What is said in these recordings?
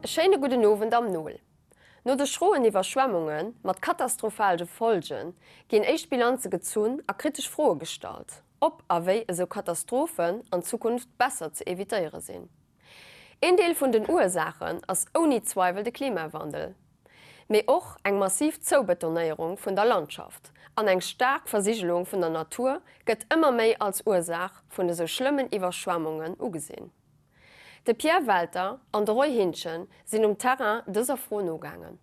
E schéine gudden Owend am Nol. No de schroen Iwwerschwemmunge mat katastrophalge Folgen ginn éischt Bilanze gezunn a kritesch Froe gestallt, ob a wéi esou Katastrophen an Zukunft besser ze evitéiere sinn. Een Deel vun den Ursaachen ass ouni Zweiwel de Klimawandel, mee och eng massiv Zoubetonéierung vun der Landschaft an eng staark Versigelung vun der Natur gëtt ëmmer méi als Ursaach vun esou schlëmmen Iwwerschwemmungen ugesinn. De Pierre Welter an de Roy Hintgen sinn um Terrain dëser Fro nogaangen.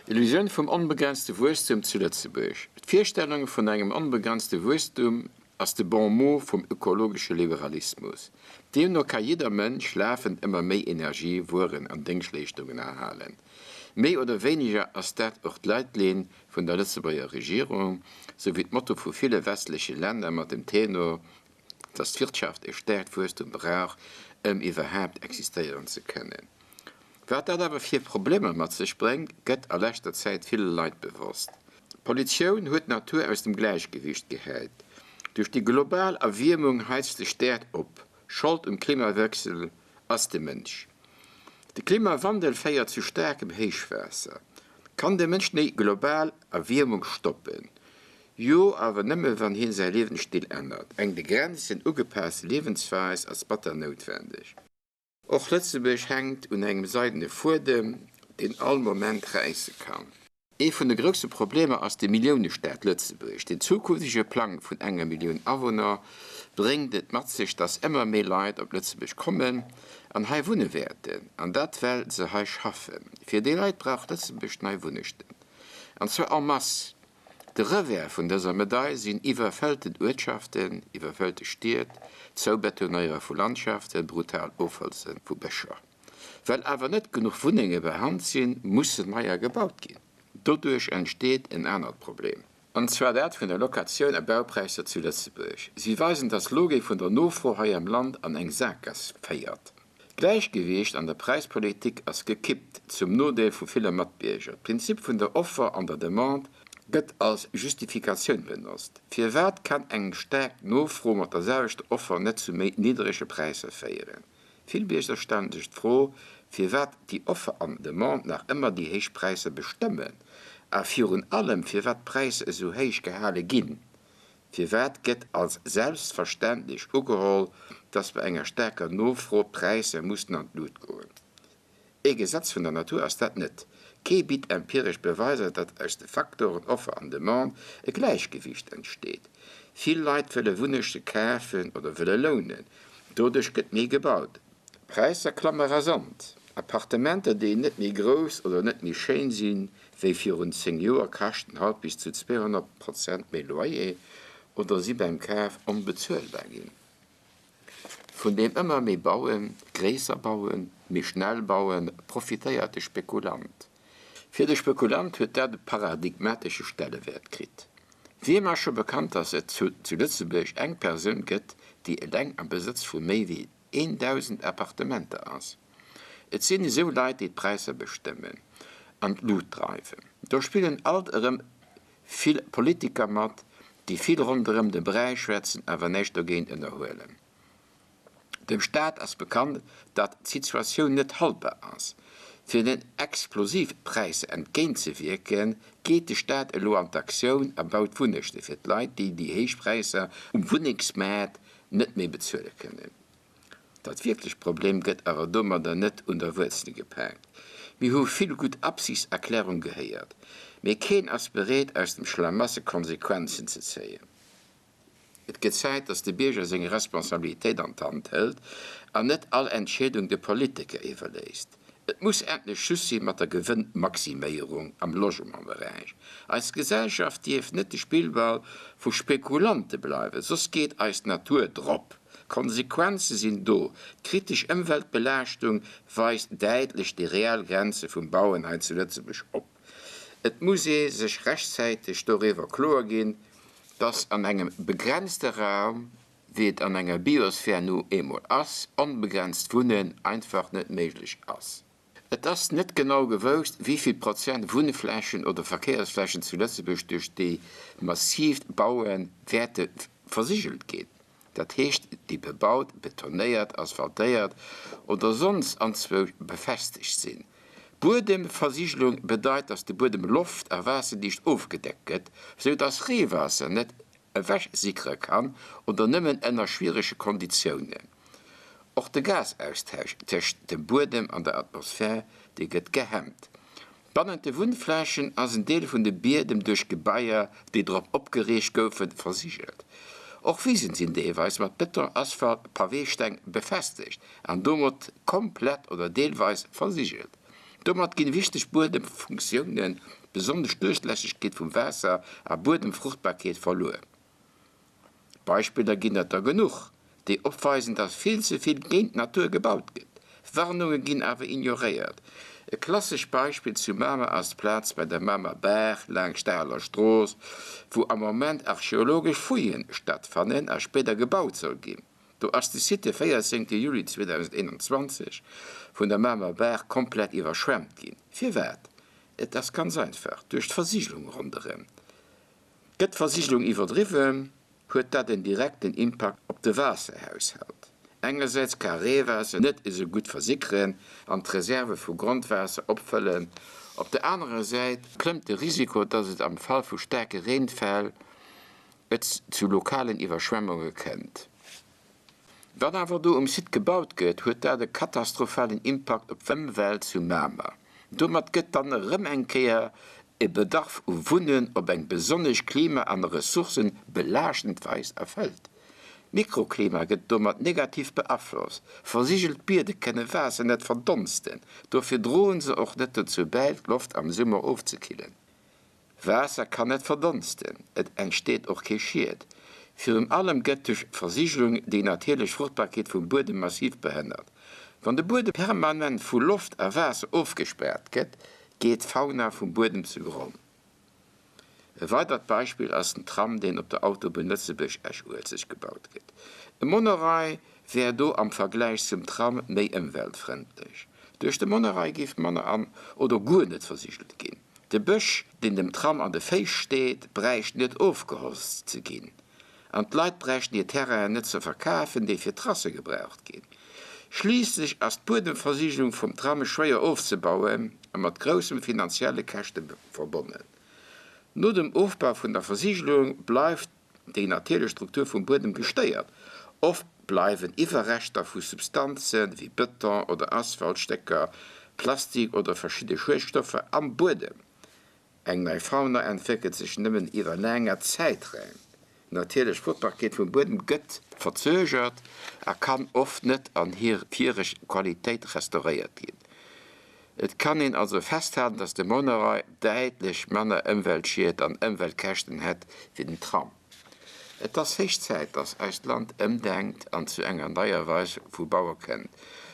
Illusioun vum onbegrenzte Wuesstum zu Lëtzebuerg. D'Virstellung vun engem onbegrenzte Wuesstum ass de Bon mot vum ökologesche Liberalismus. Deemno ka jidder Mënsch lafend ëmmer méi Energie, Wueren an Déngschtleeschtungen erhalen. Méi oder wéiniger ass dat och d'Leitlinn vun der Lëtzebuerger Regierung, sou wéi d'Motto vu ville westleche Länner mat dem Tenor, dass d'Wirtschaft e staarkt Wuesstum brauch, ëm iwwerhaapt existéieren ze kënnen. Wat dat awer fir Problemer mat sech bréngt, gëtt a leschter Zäit ville Leit bewosst. D'Pollutioun huet d'Natur aus dem Gläichgewiicht gehäit. Duerch déi global Erwiermung heizt sech d'Äerd op. Schold um Klimawechsel ass de Mënsch. De Klimawandel féiert zu staarkem Héichwaasser. Kann de Mënsch déi global Erwiermung stoppen? Jo, awer nëmme wann hien säi Liewensstil ännert. Eng de Grenzen ugepaasste Liewensweis ass batter noutwendeg. Och Lëtzebuerg hänkt un engem seidene Fuedem, deen all Moment räisse kann. Ee vun de grousse Problemer ass de Milliounestaat Lëtzebuerg. Den zukünftege Plang vun enger Millioun Awunner bréngt et mat sech, datt ëmmer méi Leit op Lëtzebuerg kommen an hei wunne wäerten, an dat well se hei schaffen. Fir déi Leit brauch Lëtzebuerg nei Wunnechten, an zwar en masse. De Revers vun dëser Medail sinn iwwerfëllten Uertschaften, iwwerfëllte Stied, d'Zoubetonéiere vu Landschaften, brutal Ofholze vu Bëscher. Well awer net genuch Wunnenge bei Hand sinn, mussen neier gebaut ginn. Doduerch entsteet en anert Problem. An zwar dat vun der Locatioun a Baupräisser zu Lëtzebuerg. Si weisen, dass d'Logik vun der Nofro hei am Land an eng Sakgaass féiert. D'Gläichgewiicht an der Präispolitik ass gekippt, zum Nodeel vu ville Matbierger. D'Prinzip vun der Offer an der Demande gëtt als Justifikatioun benotzt. Firwat kann eng staark Nofro mat der selwechter Offer net zu méi nidderege Präisser féieren? Vill Bierger stellen sech d'Fro, firwat déi Offer an Demande nach ëmmer déi héich Präisser bestëmmen a virun allem firwat d'Präisser esou héich gehale ginn. Firwat gëtt als selbstverständlech ugeholl, dass bei enger staarker Nofro d'Präisser mussen an d'Lut goen? Ee Gesetz vun der Natur ass dat net. Kee bitt empiresch Beweiser, datt aus de Faktoren Offer an Demande e Gläichgewiicht entsteet. Vill Leit wëlle Wunnechte kafen oder wëlle lounen. Doduerch gëtt méi gebaut. D'Präisser klamme rasant. Appartementer, déi net méi grouss oder net méi schéin sinn, wéi virun 10 Joer, kaschten haut bis zu 200 Prozent méi Loyer oder si beim Kaf onbezuelbar ginn. Vun deem ëmmer méi bauen, gréisser bauen, méi schnell bauen, profitéiert de Spekulant. Fir de Spekulant huet dat e paradigmatesche Stellewäert kritt. Wiem ass scho bekannt, datt et zu Lëtzebuerg eng Persoun gëtt, déi eleng am Besëtz vu méi wéi 1.000 Appartementer ass. Et sinn esou Leit, déi d'Präisser bestëmmen an d'Lut dreiwen. Do spillen alt erëm vill Politiker mat, déi vill ronderëm de Bräi schwätzen, awer näischt dogéint ënnerhuelen. Dem Staat ass bekannt, datt d'Situatioun net haltbar ass. Fir den Explosivpräisser entgéintzewierken, geet de Staat elo an d'Aktioun a baut Wunnechte fir d'Leit, déi déi héich Präisser um Wunnengsmaart net méi bezuele kënnen. Dat wierklecht Problem gëtt awer domadder net un der Wuerzel gepaakt. Mir hu vill gutt Absichtserklärung gehéiert, mee keen ass bereet aus dem Schlamassel Konsequenzen ze zéien. Et gëtt Zäit, datt de Bierger seng Responsabilitéit an d'Hand hëlt an net all Entscheedung de Politiker iwwerléisst. Et muss endlech Schluss si mat der Gewënnmaximéierung am Logementberäich. Eis Gesellschaft dierf net de Spillball vu Spekulante bleiwen, soss geet eis Natur drop. D'Konsequenze sinn do, D'kritesch Ëmweltbelaaschtung weist däitlech déi reell Grenze vum Bauen hei zu Lëtzebuerg op. Et muss ee sech rechtzäiteg doriwwer kloer ginn, dass an engem begrenzte Raum, wéi et an enger Biosphär nu eemol ass, onbegrenzt Wunnen einfach net méiglech ass. Et ass net genau gewousst, wéi vill Prozent Wunnflächen oder Verkéiersflächen zu Lëtzebuerg duerch déi massiivt Baue wäerte versigelt ginn, dat heescht déi bebaut, betonéiert, asphaltéiert oder sonst anzwousch befestegt sinn. Buedemversigelung bedeit, dass de Buedem loft a waasserdicht ofgedeckt gëtt, sou dass Reewaasser net ewechsickere kann oder nëmmen ënner schwierege Konditiounen. Och de Gasaustausch tëscht dem Buedem an der Atmosphär, dee gëtt gehemmt. Bannent de Wunnflächen ass en Deel vun de Biedem duerch Gebaier, déi drop opgeriicht goufen, versigelt. Och Wisen sinn deelweis mat Beton, Asphalt, Paweesteng befestegt an domat komplett oder deelweis versigelt. Domat ginn wichteg Buedemfunktiounen, besonnesch d'Duerchlässegkeet vum Waasser a Buedemfruchtbarkeet, verluer. Beispiller ginn et der genuch, déi opweisen, dass vill ze vill géint d'Natur gebaut gëtt. Warnunge ginn awer ignoréiert. E klassesch Beispill zu Mamer ass d'Plaz bei der Mamer Baach laangscht der Aler Strooss, wou am Moment archeologesch Fouillen stattfannen a spéider gebaut soll ginn. Do ass de Site de 14 Juli 2021 vun der Mamer Baach komplett iwwerschwemmt ginn. Firwat? Et ass ganz einfach, duerch d'Versigelung ronderëm. Gëtt d'Versigelung iwwerdriwwen, huet dat en direkten Impakt op de Waasserhaushalt. Engersäits ka Reewaasser net esou gutt versickeren an d'Reserve vu Grondwaasser opfëllen, op der anerer Säit klëmmt de Risiko, dass et am Fall vu staarke Reenfäll et zu lokalen Iwwerschwemmunge kënnt. Wann awer do um Site gebaut gëtt, huet dat e katastrophalen Impakt op d'Ëmwelt zu Mamer. Domat gëtt dann erëm eng Kéier e Bedarf u Wunnen op eng besonnesch klima an ressourcenbelaaschtend Weis erfëllt. D'Mikroklima gëtt domat negativ beaflosst. Versigelt Biede kënne Waasser net verdonsten, dofir droen se och net dozou bäi, d'Loft am Summer ofzekillen. Waasser kann net verdonsten, et entsteet och kee Schied. Virun allem gëtt duerch d'Versigelung déi natierlech Fruchtbarkeet vum Buedem massiv behënnert. Wann de Buedem permanent vu Loft a Waasser ofgespaart gëtt, geet d'Fauna vum Buedem zu Gronn. E weidert Beispill ass den Tram, deen op der Autobunn Lëtzebuerg-Esch-Uelzecht gebaut gëtt. E Monorail wär do am Vergläich zum Tram méi ëmweltfrëndlech. Duerch de Monorail géif manner an oder guer net versigelt ginn. De Bësch, deen dem Tram an de Féiss steet, bräicht net ofgeholzt ze ginn. An d'Leit bräichten hir Terrainen net ze verkafen, déi fir Trasse gebraucht ginn. Schliisslech ass d'Buedemversigelung vum Tram schwéier ofzebauen a mat groussem finanzielle Käschte verbonnen. No dem Ofbau vun der Versigelung bleift déi natierlech Struktur vum Buedem gestéiert. Oft bleiwen Iwwerreschter vu Substanze wéi Bëton oder Asphaltstécker, Plastik oder verschidde Schuedstoffer am Buedem. Eng nei Fauna entwéckelt sech nëmmen iwwer laanger Zäiträim. D'natierlech Fruchtbarkeet vum Buedem gëtt verzögert a kann oft net an hir viregt Qualitéit restauréiert ginn. Et kann een also festhalen, dass de Monorail däitlech manner Ëmweltschied an Ëmweltkäschten hätt wéi den Tram. Et ass héich Zäit, dass eist Land ëmdenkt an zu enger neier Weis vu Baue kënnt,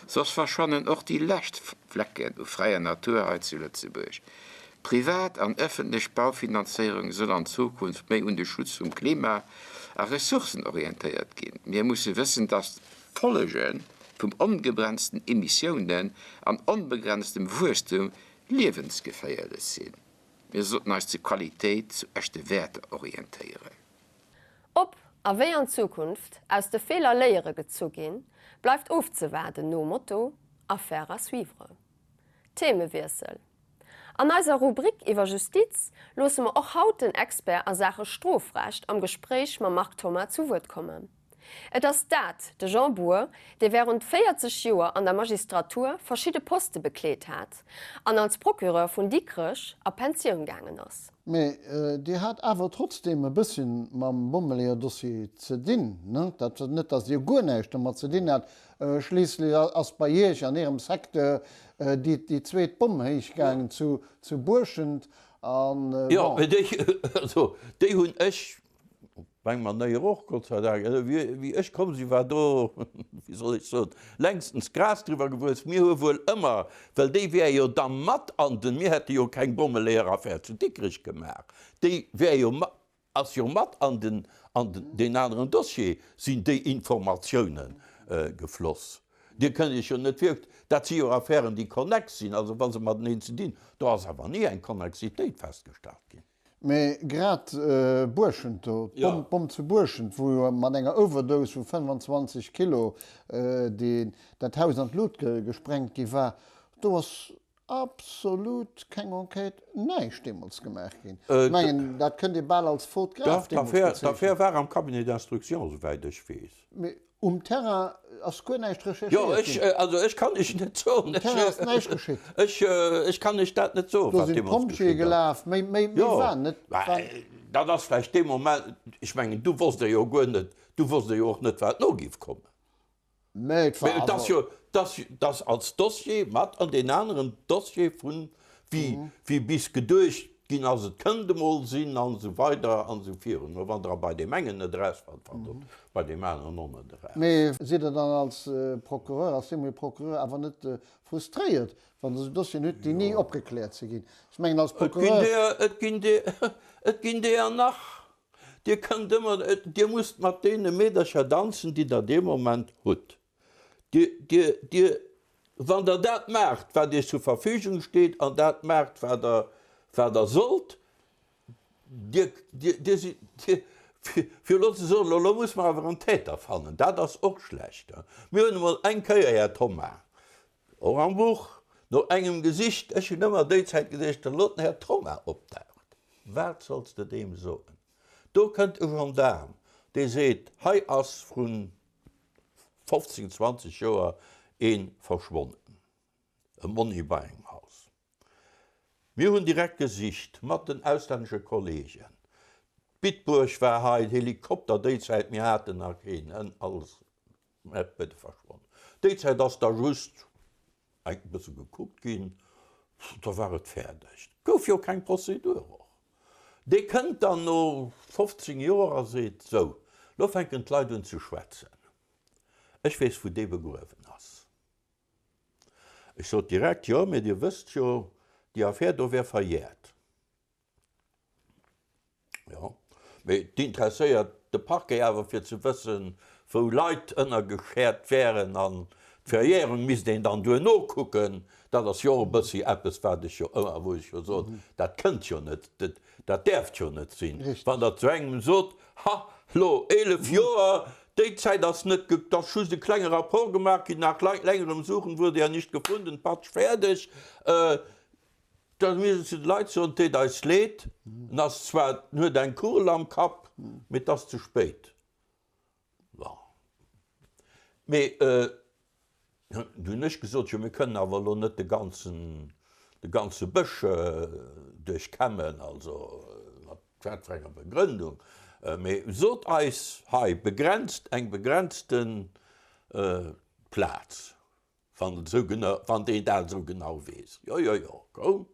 soss verschwannen och déi lescht Flecken u fräier Natur hei zu Lëtzebuerg. Privat an ëffentlech Baufinanzéierung soll an Zukunft méi un de Schutz vum Klima a Ressourcen orientéiert ginn. Mir musse wëssen, dass D'Follege vum ongebremsten Emissiounen an onbegrenztem Wuesstum liewensgeféierlech sinn. Mir sollten eis zu Qualitéit, zu echte Wäerter orientéieren. Ob a wéi an Zukunft aus de Feeler Léiere gezu ginn, bleift ofzewaarden, nom Motto Affaire à suivre. Themewiessel, An eiser Rubrik iwwer Justiz loosse mer och haut den Expert a Saache Strofrecht am Gespréich mam Marc Thoma zu Wuert kommen. Et ass dat de Jean Bour, dee wärend 40 Joer an der Magistratur verschidde Poste bekleet hat an als Procureur vun Dikrech a Pensioun gaangen ass. Mee Dir hat awer trotzdem e bësschen mam Bommeleeër-Dossier ze dinn, ne? Dat, net datt Dir guer näischt domat ze dinn hat. Schliisslech ass bei Iech an Ärem Secteur déi zweet Bomm héich gaangen zu Buerschent an bon. Jo, mee déi, also déi hunn ech op eng Manéier och, Gott sei Dank, wéi ech komm sinn, war do, wéi soll ech soen, längstens Gras driwwer gewuess. Mir hu wuel ëmmer, well déi wär jo da mat an den, mir hätte jo keng Bommeleeëraffär zu Dikrech gemaach, déi wär jo Ass jo mat an den an deen aneren Dossier sinn déi Informatiounen gefloss. Dir kënnt Iech jo net vir, dat si jo Affären, déi konnex sinn, also wa se mateneen ze dinn, do ass awer ni eng Konnexitéit festgestallt ginn. Mee grad Buerschent do, d'Bomm zu Buerschent, wou jo mat enger Overdose vu 25 Kilo dat Haus an d'Lut gesprengt gi war, do ass. absolut keng Enquête, näischt deemools gemaach ginn. Ech mengen, dat kënnt ee bal als Faute grave deemools bezeechnen. D'Affär war am Cabinet d'instruction, souwäit ech weess. Mee um Terrain ass guer näischt recherchéiert ginn. Jo, also ech kann Iech net soen. Um Terrain ass näischt geschitt. Ech kann Iech dat net soen, wat deemools geschitt ass. Do sinn d'Pompjeeë gelaf, méi, méi war net. Jo, dat ass vläicht dee Moment, ech mengen, du wosst Der jo guer net, du wosst Der jo och net, wat no géif kommen. Mä et war awer. Et ass jo, et ass als Dossier mat an deen aneren Dossier vun, wéi bis geduecht ginn ass, et kënnt emol sinn an esou weider an esou virun. Mä wann Der bei deem engen net erausfannt, fannt Der et bei deem aneren och net eraus. Mee sidd Der dann als Procureur, als deemolige Procureur awer net frustréiert, wann Der esou Dossieren hutt, déi ni opgekläert si ginn? Ech mengen als Procureur. Et ginn der, et ginn deeër nach. Dir kënnt ëmmer, Dir musst mat deene Meedercher danzen, déi Der dee Moment hutt. Dir, Dir, Dir, wann Der dat maacht, wat Iech zur Verfügung steet, an dat maacht, wat Der, wat Der sollt, Dir, Dir, Dir sidd, Dir, fir, fir elo ze soen, elo musse mer awer en Täter fannen, dat ass och schlecht. Mir hunn emol eng Kéier, Här Thoma, och am Buch, no engem gesicht, ech hunn ëmmer déi Zäit geduecht, elo den Här Thoma opdaucht, wat solls de deem soen? Do kënnt e Gendaarm, dee seet, hei ass vrun 15, 20 Joer ee verschwonnen, e Monni bei engem Haus. Mir hunn direkt gesicht mat den auslännesche Kollegen. Bitburg war hei, Helikopter déi Zäit, mir haten nach keen, alles Mä verschwonnen. Déi Zäit ass da just eng bësse gekuckt ginn, da war et fäerdeg. Gouf jo keng Prozedur och. Dee kënnt dann no 15 Joer a seet, Sou, lo fänken d'Leit un ze schwätzen. Ech weess, wou dee begruewen ass. Ech sot direkt, Jo, mee Dir wësst jo, déi Affär do wär verjährt. Jo, mee et interesséiert de Parquet awer fir ze wëssen, wou Leit ënnergeschäert wären an d'Verjährung misst een dann duerno kucken. Dat ass jo och e bëssi eppes, wat ech jo ëmmer, wou ech jo sot, dat kënnt jo net, dat däerft jo net sinn, wann Der zu engem sot, Ha, lo 11 Joer, déi Zäit ass net, et ass just e klenge Rapport gemaach ginn, nach längerem Suchen wurde er nicht gefunden, patsch, fäerdeg. Da misst een zu de Leit soen, 't deet eis leed, en ass zwar, en huet eng Kugel am Kapp, mee 't ass ze spéit. Bon. Mee du hunn ech gesot, jo mir kënnen awer elo net de ganzen, de ganze Bësch duerchkämmen, also mat wat fir enger Begrëndung, mee sot eis hei begrenzt, eng begrenzte Plaz. Wann et esou genau, wann deen dat esou genau weess. Jo, jo, jo, koum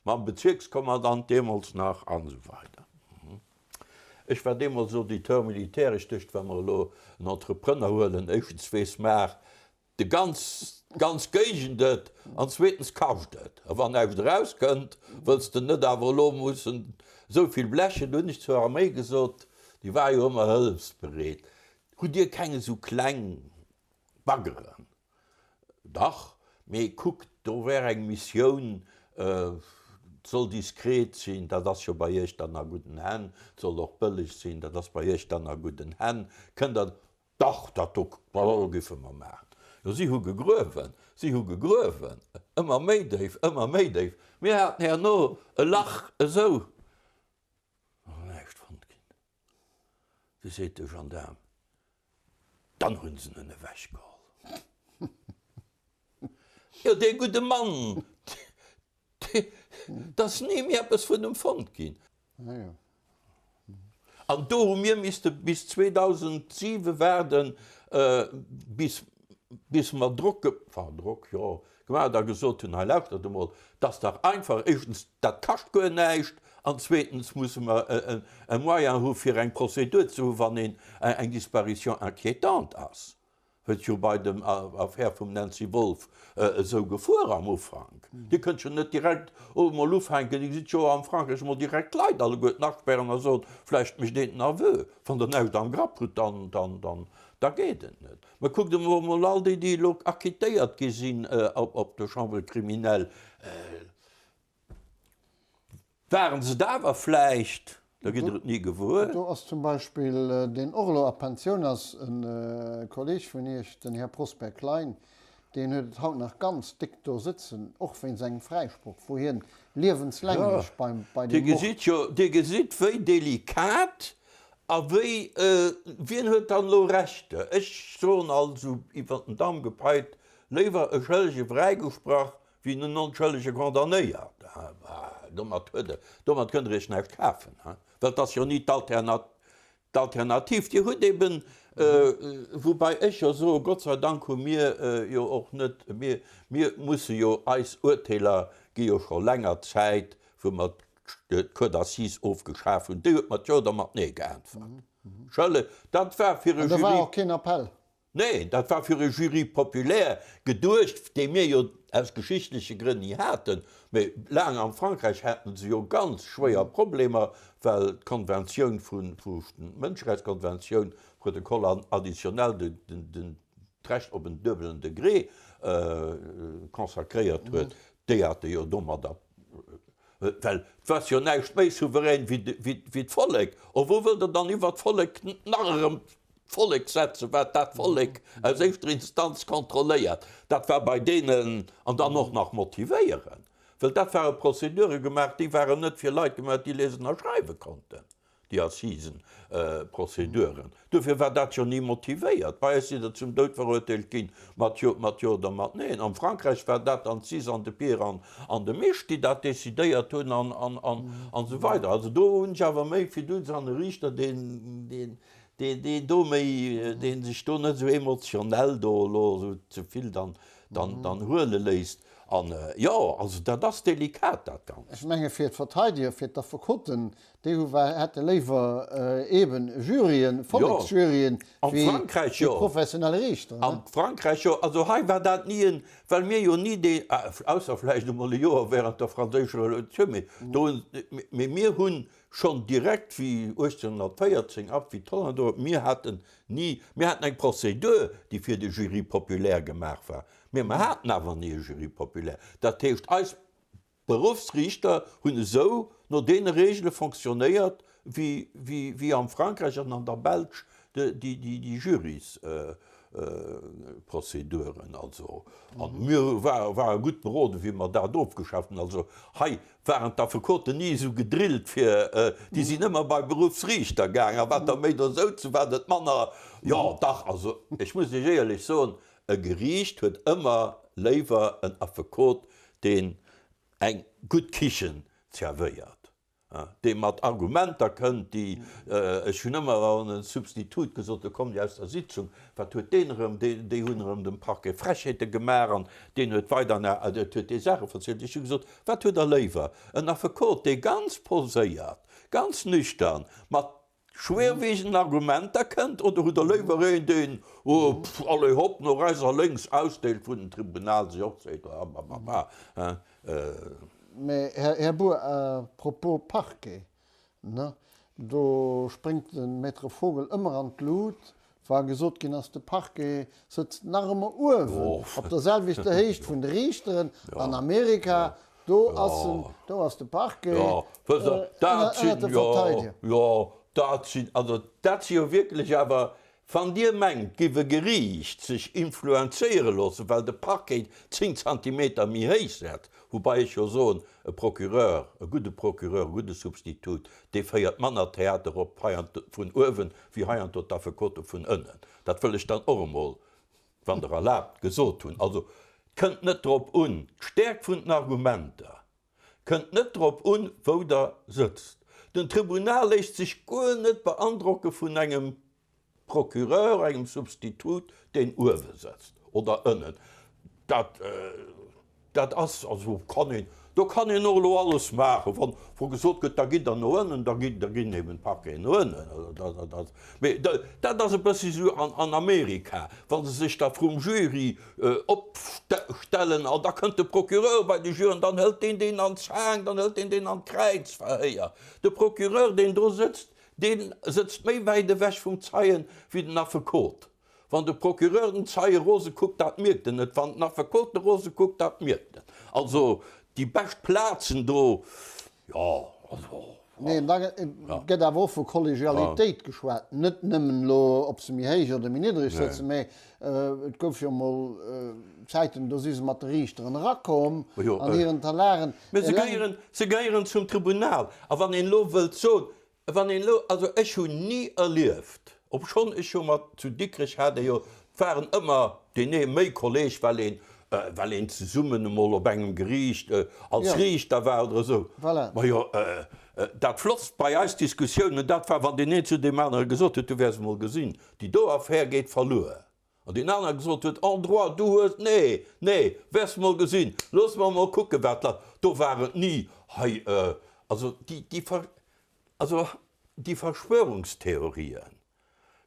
mam Bezierkskommandant deemools nach an esou weider. Ech war deemools Auditeur militaire. Ech duecht, wa mer elo en Entrepreneur huelen, éischtens weess mar de ganz, d'ganz Géigend et an zweetens kascht et. A wann näischt erauskënnt, wëlls de net awer elo mussen esou vill blechen. Du hunn ech zur Arméi gesot, déi war jo ëmmer hëllefsbereet, Hutt Dir keng esou kleng Baggeren, dach, mee kuckt, do wär eng Missioun, et soll diskret sinn, dat ass jo bei Iech dann a gudden Hänn, et soll och bëlleg sinn, dat ass bei Iech dann a gudden Hänn, kënnt Der, dach, dat do géife mer maachen. Jo, si hu gegruewen, si hu gegruewen, ëmmer méi déif, ëmmer méi déif, mir haten herno e Lach esou, ass näischt fonnt ginn. Du seet de Gendaarm, Dann hunn se en ewechgeholl. Jo, dee gudde Mann, 't ass ni méi eppes vun em fonnt ginn. An do hu mir misste bis 2007 waarden, bis bis mer Drock, enfin Drock, jo, gemaach a gesot hunn, hei lauschtert emol, 't ass dach einfach, éischtens, dat kascht guer näischt an zweetens musse mer e Moyen hu fir eng Prozedur ze hu wann een eng Disparition inquiétante ass. Huet jo bei dem Affär vum Nancy Wolff esou gefuer am Ufank. Dir kënnt jo net direkt emol ufänken, Dir gesitt jo am Frankräich emol direkt d'Leit alleguerten aspären a soen, vläicht mécht een den Aveu, wann Der näischt am Grapp hutt, dann, dann, dann, da geet et net. Mä kuckt emol emol all déi, déi elo acquittéiert gi sinn op der Chambre criminelle, waren se et awer vläicht, da gitt Der et ni gewuer. Do ass zum Beispill, deen och elo a Pensioun ass, e Kolleeg vun Iech, den Här Prosper Klein. Deen huet et haut nach ganz déck do sëtzen, och wéinst engem Fräisproch, wou hien liewenslänglech beim, bei Dir deem Mord. gesitt jo, Dir gesitt, wéi delikat a wéi, wien huet dann elo Recht? Ech soen also iwwer den Daum gepeilt, léiwer e Schëllege fräigesprach wéi en Onschëllege condamnéiert. Domat huet Der, domat kënnt Der Iech näischt kafen, well et ass jo ni d'Alternat, D'Alternativ, Dir hutt eben, woubai ech jo soe, Gott sei Dank hu mir jo och net, mir, mir musse jo, eis Urteeler gi jo scho länger Zäit, wou mer d'Cour d'assises ofgeschaf hunn, déi huet mat Jo oder mat Nee geäntwert. Schëlleg, dat war fir e An da war Jury. och keen Appell. Neen, dat war fir e Jury populaire geduecht, dee mir jo aus geschichtleche Grënn ni haten. Mee laang am Frankräich haten se jo ganz schwéier Problemer, well d'Konventioun vun, d'Mënscherechtskonventioun, Protocole additionnel, d'Recht op en duebelen Degré consacréiert huet. Déi hate jo domadder, well et ass jo näischt méi souverän wéi d'Vollek. O wou wëllt Der dann iwwert d'Vollek nach erëm Vollek setzen, wat dat Vollek aus éischter Instanz kontrolléiert, dat war bei deenen, an dann och nach motivéieren, well dat ware Prozedure gemaach, déi waren net fir Leit gemaach, déi liesen a schreiwe konnten, déi Assisenprozeduren. Duerfir war dat jo ni motivéiert. Bei eis sidd Der zum Doud verurteelt ginn, mat Jo, mat Jo oder mat Neen. Am Frankräich war dat dann d'Sis an de Pier an an de Misch, déi dat decidéiert hunn an, an, an, an esou weider. Also do hunn ech awer méi Fiduz an e Riichter, deen, deen, deen deen do méi, deen sech do net esou emotionell do elo esou ze vill dann, dann, dann huele léisst. An jo, also dat ass delikat, dat Ganzt. Ech menge fir d'Verteideger, fir d'Affekoten, déi hu war, hätte léiwer eeben Juryen, Volleksjuryen, wéi professionell Riichter. Am Frankräich jo. Also hei war dat ni en, well mir jo ni dee, ausser vläicht emol e Joer während der franséischer Revolutioun, mee do hunn, mee mir hunn Schonn direkt wéi 1814 ab, wéi d'Hollänner do, mir haten ni, mir haten eng Procédure, déi fir de Jury populaire gemaach war, mä mer haten awer ni e Jury populaire. Dat heescht, eis Beruffsriichter hunn esou no deene Regele fonctionnéiert, wéi, wéi, wéi am Frankräich an an der Belsch déi, déi, déi Jurys. Prozeduren. Also, a mir ware gutt beroden, wéi mer dat ofgeschaaft hunn. Also hei waren d'Affekoten ni esou gedrillt fir, déi sinn ëmmer bei Beruffsriichter gaang. A wat der méi do souzen, wat et manner, jo dach, also ech muss Iech éierlech soen, e Geriicht huet ëmmer léiwer en Affekot, deen eng gutt Kichen zerwéiert. dee mat Argumenter kënnt, déi, ech hunn ëmmer an e Substitut gesot, do kommt Dir aus der Sitzung, wat huet deen erëm, déi hunn erëm dem Parquet Frechheete gemaach an deen huet weider nach, et huet dee Saache verzielt. Ech hu gesot, wat hutt Der léiwer, en Affekot, dee ganz poséiert, ganz nüchtern mat schwerwiegenden Argumenter kënnt, oder hutt Der léiwer een, deen, oh, pff, allez hopp, no rechts a lénks ausdeelt, wou den Tribunal sech och seet, ah, bah, Mä, Här Bour, à propos Parquet, ne, do spréngt de Maître Vogel ëmmer an d'Lut, wa gesot ginn ass, de Parquet sëtzt nach ëmmer uewen op der selwechter Héicht vun de Riichteren an Amerika, do ass en, do ass de Parquet ënnert de Verteidiger. Jo, dat sinn, also dat si jo wierklech awer Wann Dir mengt, giff e Geriicht sech influenzéiere loossen, well de Parquet 10 Zantimeter méi héich setzt, woubai ech jo soen, e Procureur, e gudde Procureur, e gudde Substitut, dee féiert manner Theater op heiant vun uewen, wéi heiansdo d'Affekote vun ënnen. Dat wëll ech dann och emol, wann Der erlaabt, gesot hunn. Also, et kënnt net drop un, d'Stäerkt vun den Argumenter Kënnt net drop un, wou der sëtzt. Den Tribunal léisst sech guer net beandrocke vun engem Procureur, engem Substitut, deen uewe sëtzt oder ënnen. Dat, dat ass, also kann een, do kann een och elo alles maachen. Wann, wou gesot gëtt, da gitt Der no ënnen, da ginn, da ginn eben d'Parqueten no ënnen. Also dat, dat ass, mee dat ass e bëssi esou an, an Amerika, wa se sech da vrum Jury Opstellen an da kënnt de Procureur bei de Jury an dann hëlt deen deen an d'Zaang, dann hëlt deen deen an d'Kräizverhéier. De Procureur, deen do sëtzt, dee sëtzt méi wäit ewech vum Zeien wéi den Affekot. Wann de Procureur den Zeie rose kuckt, dat mierkt en net, wann den Affekot e rose kuckt, dat mierkt en. Also déi bescht Plazen do, jo, also. Nee, da gëtt awer och vu Kollegialitéit geschwat, net nëmmen elo, ob se méi héich oder méi niddreg sëtzen, mä et gouf jo emol Zäiten, do si se mat de Riichteren erakomm an hiren Talaren. Mä se gehéieren, se gehéieren zum Tribunal. A wann een elo wëllt soen, Wann een elo, also ech hunn ni erlieft, obschonn ech jo mat zu Dikrech hat ee jo, et waren ëmmer deen ee méi Kolleg, well een, well een zesummen emol op engem Geriicht als Riichter war oder esou. Majo, dat Flottst bei eis Diskussiounen, dat war, wann deen een zu deem anere gesot huet, du wäers emol gesinn, déi do Affär geet verluer. An deen anere gesot huet, en droit, du hues, nee, nee, wäers mol gesinn, looss mer mol kucken, wat lass. Do war et ni hei, also déi, déi, also déi Verschwörungstheorien,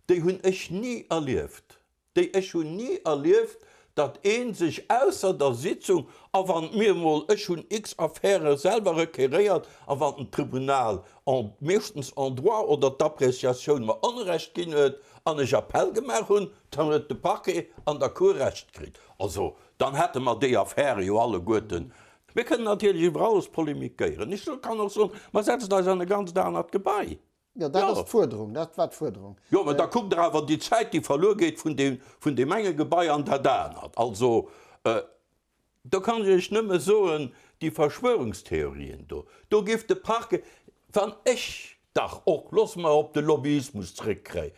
déi hunn ech ni erlieft. Déi, ech hunn ni erlieft, datt ee sech ausser der Sitzung, a wann mir emol, ech hunn x Affäre selwer requéréiert, a wann den Tribunal en, meeschtens en droit oder d'Appréciatioun mer Onrecht ginn huet an ech Appell gemaach hunn, dann huet de Parquet an der Cour Recht kritt. Also, dann hätte mer déi Affäre jo alleguerten. Mir kënnen natierlech iwwer alles polemikéieren. Ech kann och soen, mer setzen eis an e ganzt anert Gebai. Jo, dat ass d'Fuerderung, dat war d'Fuerderung. Jo, mä da kuckt Der awer déi Zäit, déi verluer geet vun deem, vun deem enge Gebai an dat anert. Also, Do kann ech Iech nëmme soen, déi Verschwörungstheorien do, do giff de Parquet, wann ech dach och, loosse mer op de Lobbyismus zréckkréien,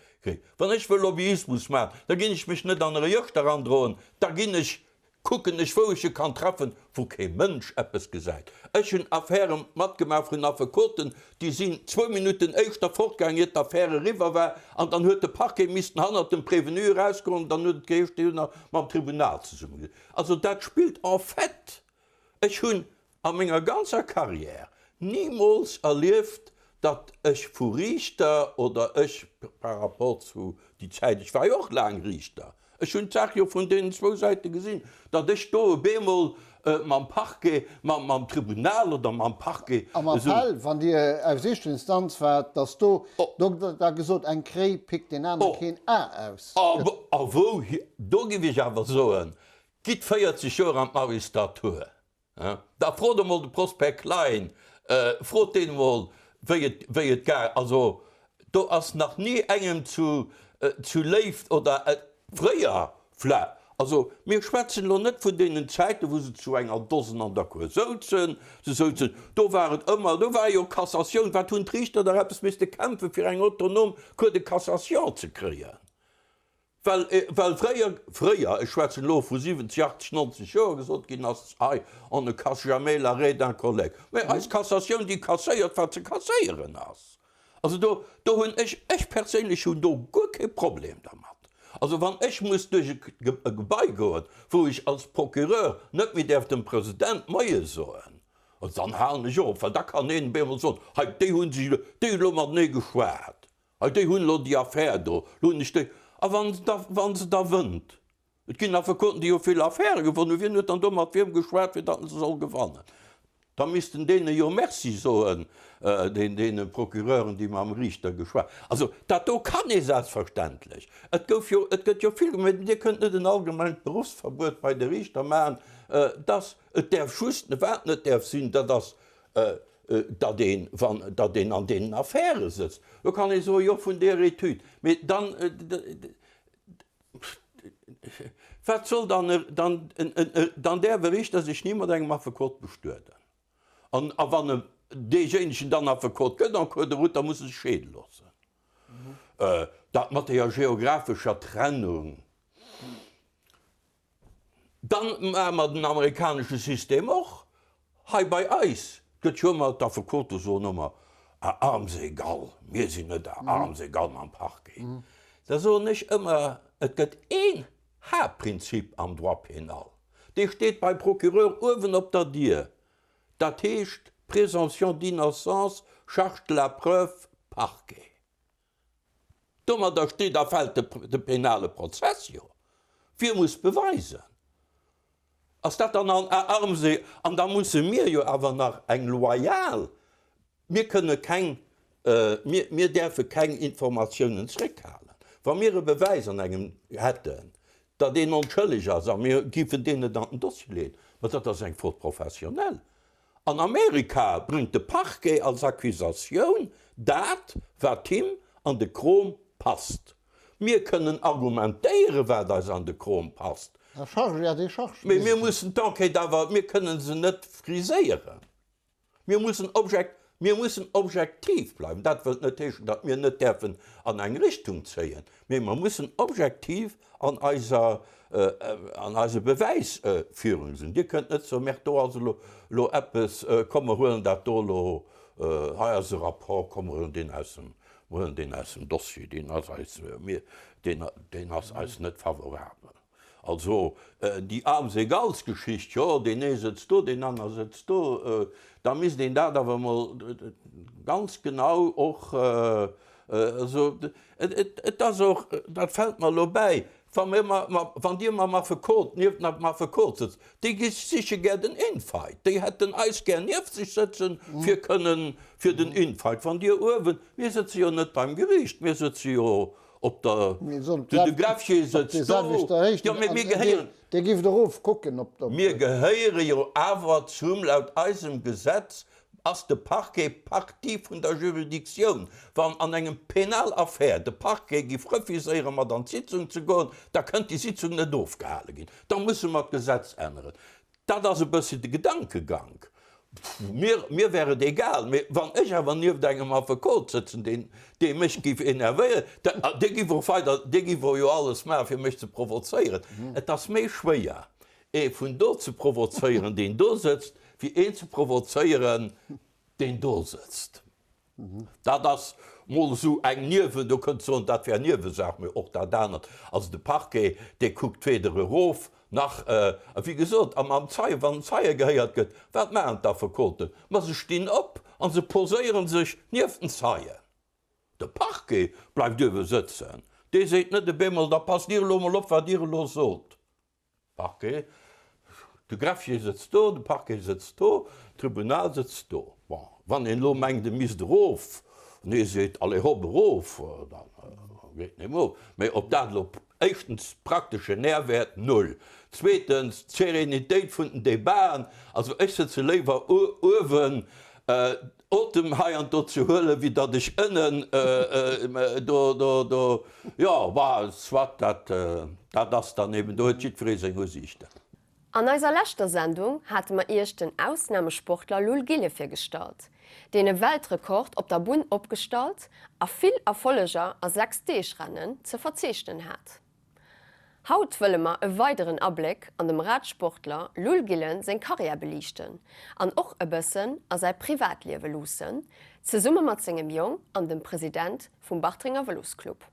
wann ech wëll Lobbyismus maachen, da ginn ech mech net an e Register androen, da ginn ech, kucken ech wou ech e kann treffen, wou kee Mënsch eppes gesäit. Ech hunn Affäre matgemaach vun Affekoten, déi sinn zwou Minutten éischter fortgaangen, iert d'Affär eriwwer war, an dann huet de Parquet missten hannert dem Prévenu erausgoen, an dann huet et geheescht, déi hunn nach mam Tribunal zesummegesessen. Also dat spillt en fait, ech hunn a menger ganzer Carrière nimools erlieft, datt ech vu Riichter oder ech par rapport zu déi Zäit, ech war jo och laang Riichter, ech hunn d'Saach jo vun deenen zwou Säite gesinn, datt ech do e bemol mam Parquet, mam Tribunal oder mam Parquet Am esou. Appell, wann Dir aus éischter Instanz waart, datt do, do gëtt da gesot, eng Kréi pickt deen anere keen A aus. A wou, do giff ech awer soen, gitt 40 Joer an d'Magistratur, da frot emol de Prosper Klein, frot deen emol, wéi et, wéi et gaang, also do ass nach ni engem zu, zu Léift oder fréier vlä, also mir schwätzen elo net vun deenen Zäiten, wou se zu enger Dosen an der Cour souzen, se souzen, do war et ëmmer, do war jo Cassatioun, wat hunn d'Riichter dach eppes misste kämpfen, fir eng autonom Cour de cassation ze kréien. Well, well fréier, fréier, ech schwätzen elo vu 70, 80, 90 Joer, gesot ginn ass, hei, on ne casse jamais l'arrêt d'un collègue. Mä eis Cassatioun, déi kasséiert, wat ze kasséieren ass. Also do, do hunn ech, ech perséinlech hunn do guer kee Problem dermat. Also wann ech muss duerch e Gebai goen, wou ech als Procureur net méi däerf dem President Moie soen, also dann halen ech op, well da kann een op eemol soen, hei, déi hu sech elo, déi hunn elo matenee geschwat. Hei, déi hunn elo déi Affär do, elo hunn ech déi. A wa se da, wa se da wënnt? Et ginn Affekoten, déi hu vill Affäre gewonnen. Wien huet dann do mat wiem geschwat, fir datt en se soll gewannen? Da missten deene jo Merci soen, deene Procureuren, déi mam Riichter geschwat. Also, dat do kann ee selbstverständlech. Et gouf jo, et gëtt jo vill gemaach. Dir kënnt net en allgemengt Beruffsverbuet bei de Riichter maachen, dass et däerf just, wat net däerf sinn, dat ass datt een, wann, datt een an deenen Affäre sëtzt, do kann ee soen, jo vun där Etüd, mee dann, wat soll dann, dann, dann däerf e Riichter sech ni mat engem Affekot bestueden. An, a wann e deejéinegen dann Affekot gëtt en cours de route, da muss e sech scheede loossen. Dat mat deeër geographescher Trennung, Dann maache mer den amerikanesche System och hei bei eis. Et gëtt jo ëmmer, d'Affekote soen ëmmer, à armes égales, mir sinn net à armes égales mam Parquet. Da soen ech ëmmer, et gëtt een Haaptprinzip am Droit pénal, dee steet beim Procureur uewen op der Dier, dat heescht Présomption d'innocence, charge de la preuve, Parquet. Domadder steet a fält de penale Prozess jo. Wie muss beweisen? Ass dat dann an à armes et? An da musse mir jo awer nach eng loyal, mir kënne keng, mir, mir däerfe keng Informatiounen zréckhalen. Wa mir e Bewäis an engem hätten, datt een onschëlleg ass a mir géifen deen net an den Dossier leeën, ma dat ass eng Faute professionnelle. An Amerika bréngt de Parquet als Accusatioun dat, wat him an de Krom passt. Mir kënnen argumentéieren, wat eis an de Krom passt, À charge et à décharge. mee mir mussen d'Enquête awer, mir kënnen se net friséieren. Mir mussen objek, mir mussen objektiv bleiwen. Dat wëllt net heeschen, datt mir net däerfen an eng Richtung zéien, mee mer mussen objektiv an eiser, an eiser Bewäisführung sinn. Dir kënnt net soen, Merr, do ass elo, elo eppes, komm mer huelen dat do elo, hei ass e Rapport, komm mer huelen deen aus dem, mer huelen deen aus dem Dossier, deen ass eis, mir, deen, deen ass eis net favorabel. Also déi Armes égales Geschicht, jo, deen ee sëtzt do, deen aner sëtzt do, da misst een dat awer emol ganz genau och, also et ass och, dat fält mer elo bäi, wa mir wann Dir mam Affekot, nieft dem Affekot sëtzt, déi gi siche gär den Infight, déi hätten eis gär nieft sech sëtzen, fir kënnen fir den Infight. Wann Dir uewen, mir sëtze jo net beim Geriicht, mir sëtze jo Op der, de Greffier sëtzt do, jo, mee mir gehéieren. Dir gift erof kucken op der. Mir gehéiere jo awer zum, laut eisem Gesetz ass de Parquet Partie vun der Juridictioun. Wann an engem Penalaffär de Parquet giff refuséiere mat an d'Sitzung ze goen, da kënnt déi Sitzung net ofgehale ginn. Da musse mer d'Gesetz änneren. Dat ass e bëssi de Gedankegank. Mir, mir wär et egal, mee wann ech awer nieft engem Affekot sëtzen, deen, dee mech giff enervéieren, da, dee giff och weider, dee giff och jo alles maachen, fir mech ze provozéieren. Et ass méi schwéier, ee vun do ze provozéieren, deen do sëtzt, wéi een ze provozéieren, deen do sëtzt. Dat ass mol esou eng Niewen, do kënnt soen, dat wär Niewesaach, mee och dat anert. Also de Parquet, dee kuckt weder erof nach, a wéi gesot, a mam Zeien, wann en Zeie gehéiert gëtt, wat maachen d'Affekoten? Ma se stinn op a se poséiere sech nieft den Zeien. De Parquet bleift uewe sëtzen, dee seet net e bemol, da passt Dir elo mol op, wat Dir elo sot. Parquet, de Greffier sëtzt do, de Parquet sëtzt do, d'Tribunal sëtzt do. Bon, wann een elo mengt, e misst erof, an ee seet, allez hopp, erof, da geet en eben erof. Mä ob dat elo, éischtens, prakteschen Nährwäert, null, zweetens, d'Sérénitéit vun den Debaten, also ech sëtze léiwer uewen, Otem hei an do ze huelen, wéi datt ech ënnen do, do, do, jo, bah, soit, dat, dat ass dann eben, do huet jiddweree seng Usiichten. An eiser leschter Sendung hate mer iech den Ausnamesportler Lull Gille virgestallt, deen e Weltrekord op der Bunn opgestallt a vill Erfolleger a Sechsdeegrennen ze verzeechnen hat. Haut wëlle mer e weideren Abléck an dem Radsportler Lull Gillen seng Karriär beliichten an och e bëssen a säi Privatliewe luussen, zesumme mat sengem Jong an dem President vum Bartrenger Vëlosclub.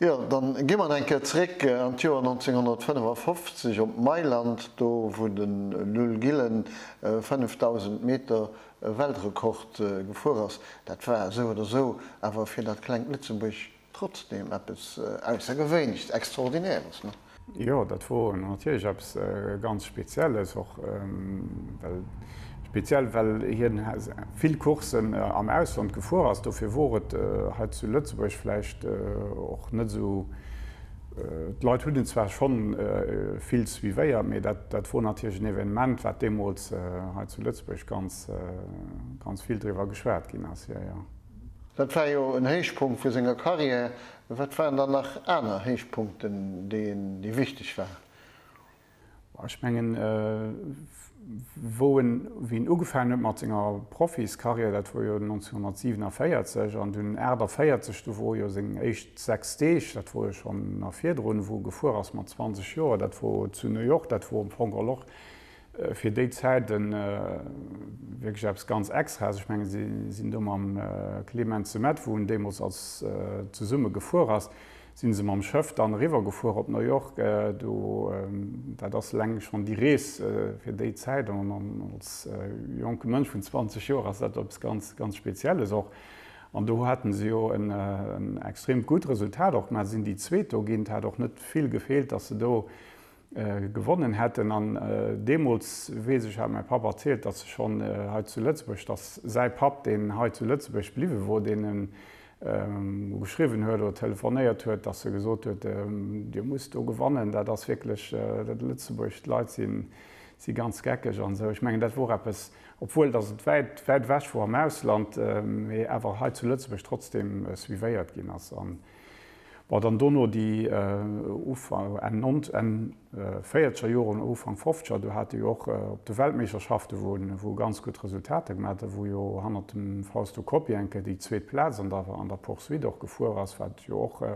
Jo, dann gi mer eng Kéier zeréck an d'Joer 1955 op Mailand, do wou de Lull Gillen 5000 Meter Weltrekord gefuer ass. Dat war esou oder esou awer fir dat klengt Lëtzebuerg Trotzdem eppes Aussergewéinleches, Extraordinäres, ne? Jo, dat wor natierlech eppes ganz Spezielles, och well speziell well hien vill Courssen am Ausland gefuer ass. Dofir wor et hei zu Lëtzebuerg vläicht och net esou, d'Leit hunn en zwar schonn vill suivéiert, mee dat dat wor natierlech en Evenement, wat deemools hei zu Lëtzebuerg ganz ganz vill driwwer geschwat ginn ass, jo jo. Dat war jo en Héichpunkt vu senger Karriär. Wat waren dann nach aner Héichpunkten, déi en, déi wichteg waren? Ech mengen, wou en, wéi en ugefaangen huet mat senger Profiskarriär, dat wor jo 1947, an dunn 48, do wor jo seng éischt 6 Deeg, dat wor jo schonn nach virdrun, wou e gefuer ass mat 20 Joer, dat wor zu New York, dat wor am Fong geholl och Fir déi Zäit wierklech eppes ganz Extraes. Ech mengen, si sinn do mam Clement Semet, wou en deemools als zesumme gefuer ass, si se mam Schëff dann eriwwer gefuer op New York. Do, dat ass eleng schonn déi Rees fir déi Zäit an als jonke Mënsch vun 20 Joer ass dat eppes ganz, ganz Spezielles och. An do haten se jo en extreemt gutt Resultat och gemaach, sinn déi Zweet do ginn. Et hat och net vill gefeelt, datt se do gewonnen hätten. An deemools, weess ech, hat mäi Papp erzielt, datt se schonn hei zu Lëtzebuerg, datt säi Papp, deen hei zu Lëtzebuerg bliwwe wor, deen en geschriwwen huet oder telefonéiert huet, datt e gesot huet, Dir musst do gewannen, dat ass wierklech, dat Lëtzebuerg, d'Leit si ganz geckeg an esou. Ech mengen, dat wor eppes. obwuel datt et wäit, wäit ewech wor am Ausland, mee awer hei zu Lëtzebuerg trotzdem suivéiert ginn ass. An bon, dann dono déi Ufank, Enn nont, Enn véierzeger Joren, Ufank fofzeger, do hat e jo och op de Weltmeeschterschaften, wou en, wou e ganz gutt Resultater gemaach huet, wou jo hannert dem Fausto Coppi eng Kéier déi zweet Plaz an der, an der Poursuite och gefuer ass, wat jo och e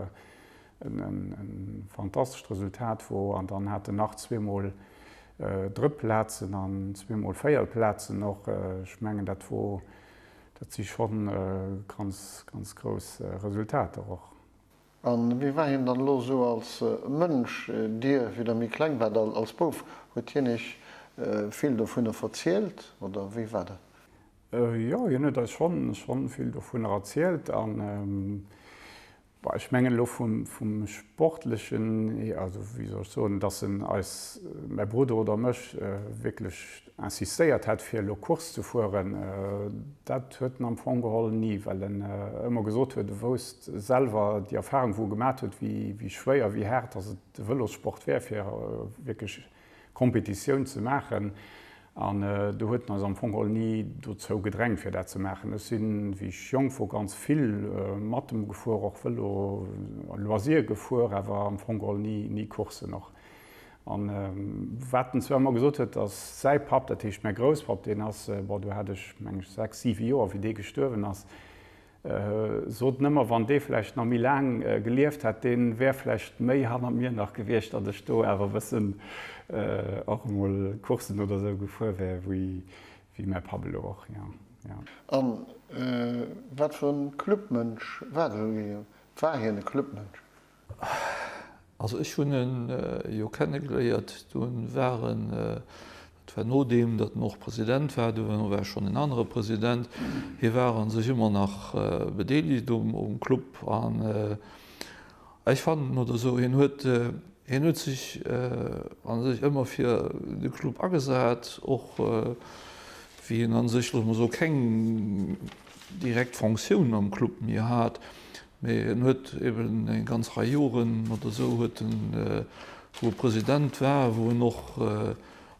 fantastescht Resultat wor. An dann hat en nach zweemol drëtt Plazen an zweemol véiert Plazen och. Ech mengen, dat wor, dat si schonn ganz, ganz grouss Resultater och. A wéi war hien dann elo esou als Mënsch? Dir, wéi der méi kleng waart, als Bouf, huet hien iech vill dovunner verzielt oder wéi war dat? Jo, hien huet eis schonn vill dovunner erzielt. An Bon, ech mengen elo vum, vum Sportlechen hier, also wéi soll ech soen, datt en eis, mäi Brudder oder mech, wierklech insistéiert hätt, fir elo Course ze fueren, dat huet en am Fong geholl ni, well en ëmmer gesot huet, e wousst selwer déi Erfahrung, wou e gemat huet, wéi, wéi schwéier, wéi haart datt et de Vëlossport wär, fir wierklech Competitioun ze maachen. An do huet en eis am Fong geholl ni dozou gedrängt, fir dat ze maachen. Ech sinn, wéi ech jonk wor, ganz vill mat em gefuer, och Vëlo, Loisir gefuer, awer am Fong geholl ni, ni Courssen och. An wat en zwar ëmmer gesot huet, dass säi Papp, dat heescht mäi Grousspapp, deen ass, bon, do hat ech, meng ech, 6, 7 Joer, wéi dee gestuerwen ass, Sot en ëmmer, wann dee vläicht nach méi laang gelieft hätt, dee wär vläicht méi hannert mir nach gewiescht, datt ech do awer e bëssen och emol Courssen oder esou gefuer wär, wéi mäi Papp elo och, jo, jo. A wat fir e Clubmënsch war de Guillaume? War hien e Clubmënsch? Also ech hunn en jo kennegeléiert, do war en, dat war nodeem datt en och President war, do war schonn en anere President, hie war a sech ëmmer nach bedeelegt um Club an ech fannen oder esou, hien huet, hien huet sech a sech ëmmer fir de Club agesat, och wéi hien a sech, loosse mer soen, keng direkt Fonctioun am Club méi hat. Mee en huet eben eng ganz Rei Joren oder esou huet en, wou e President war, wou en och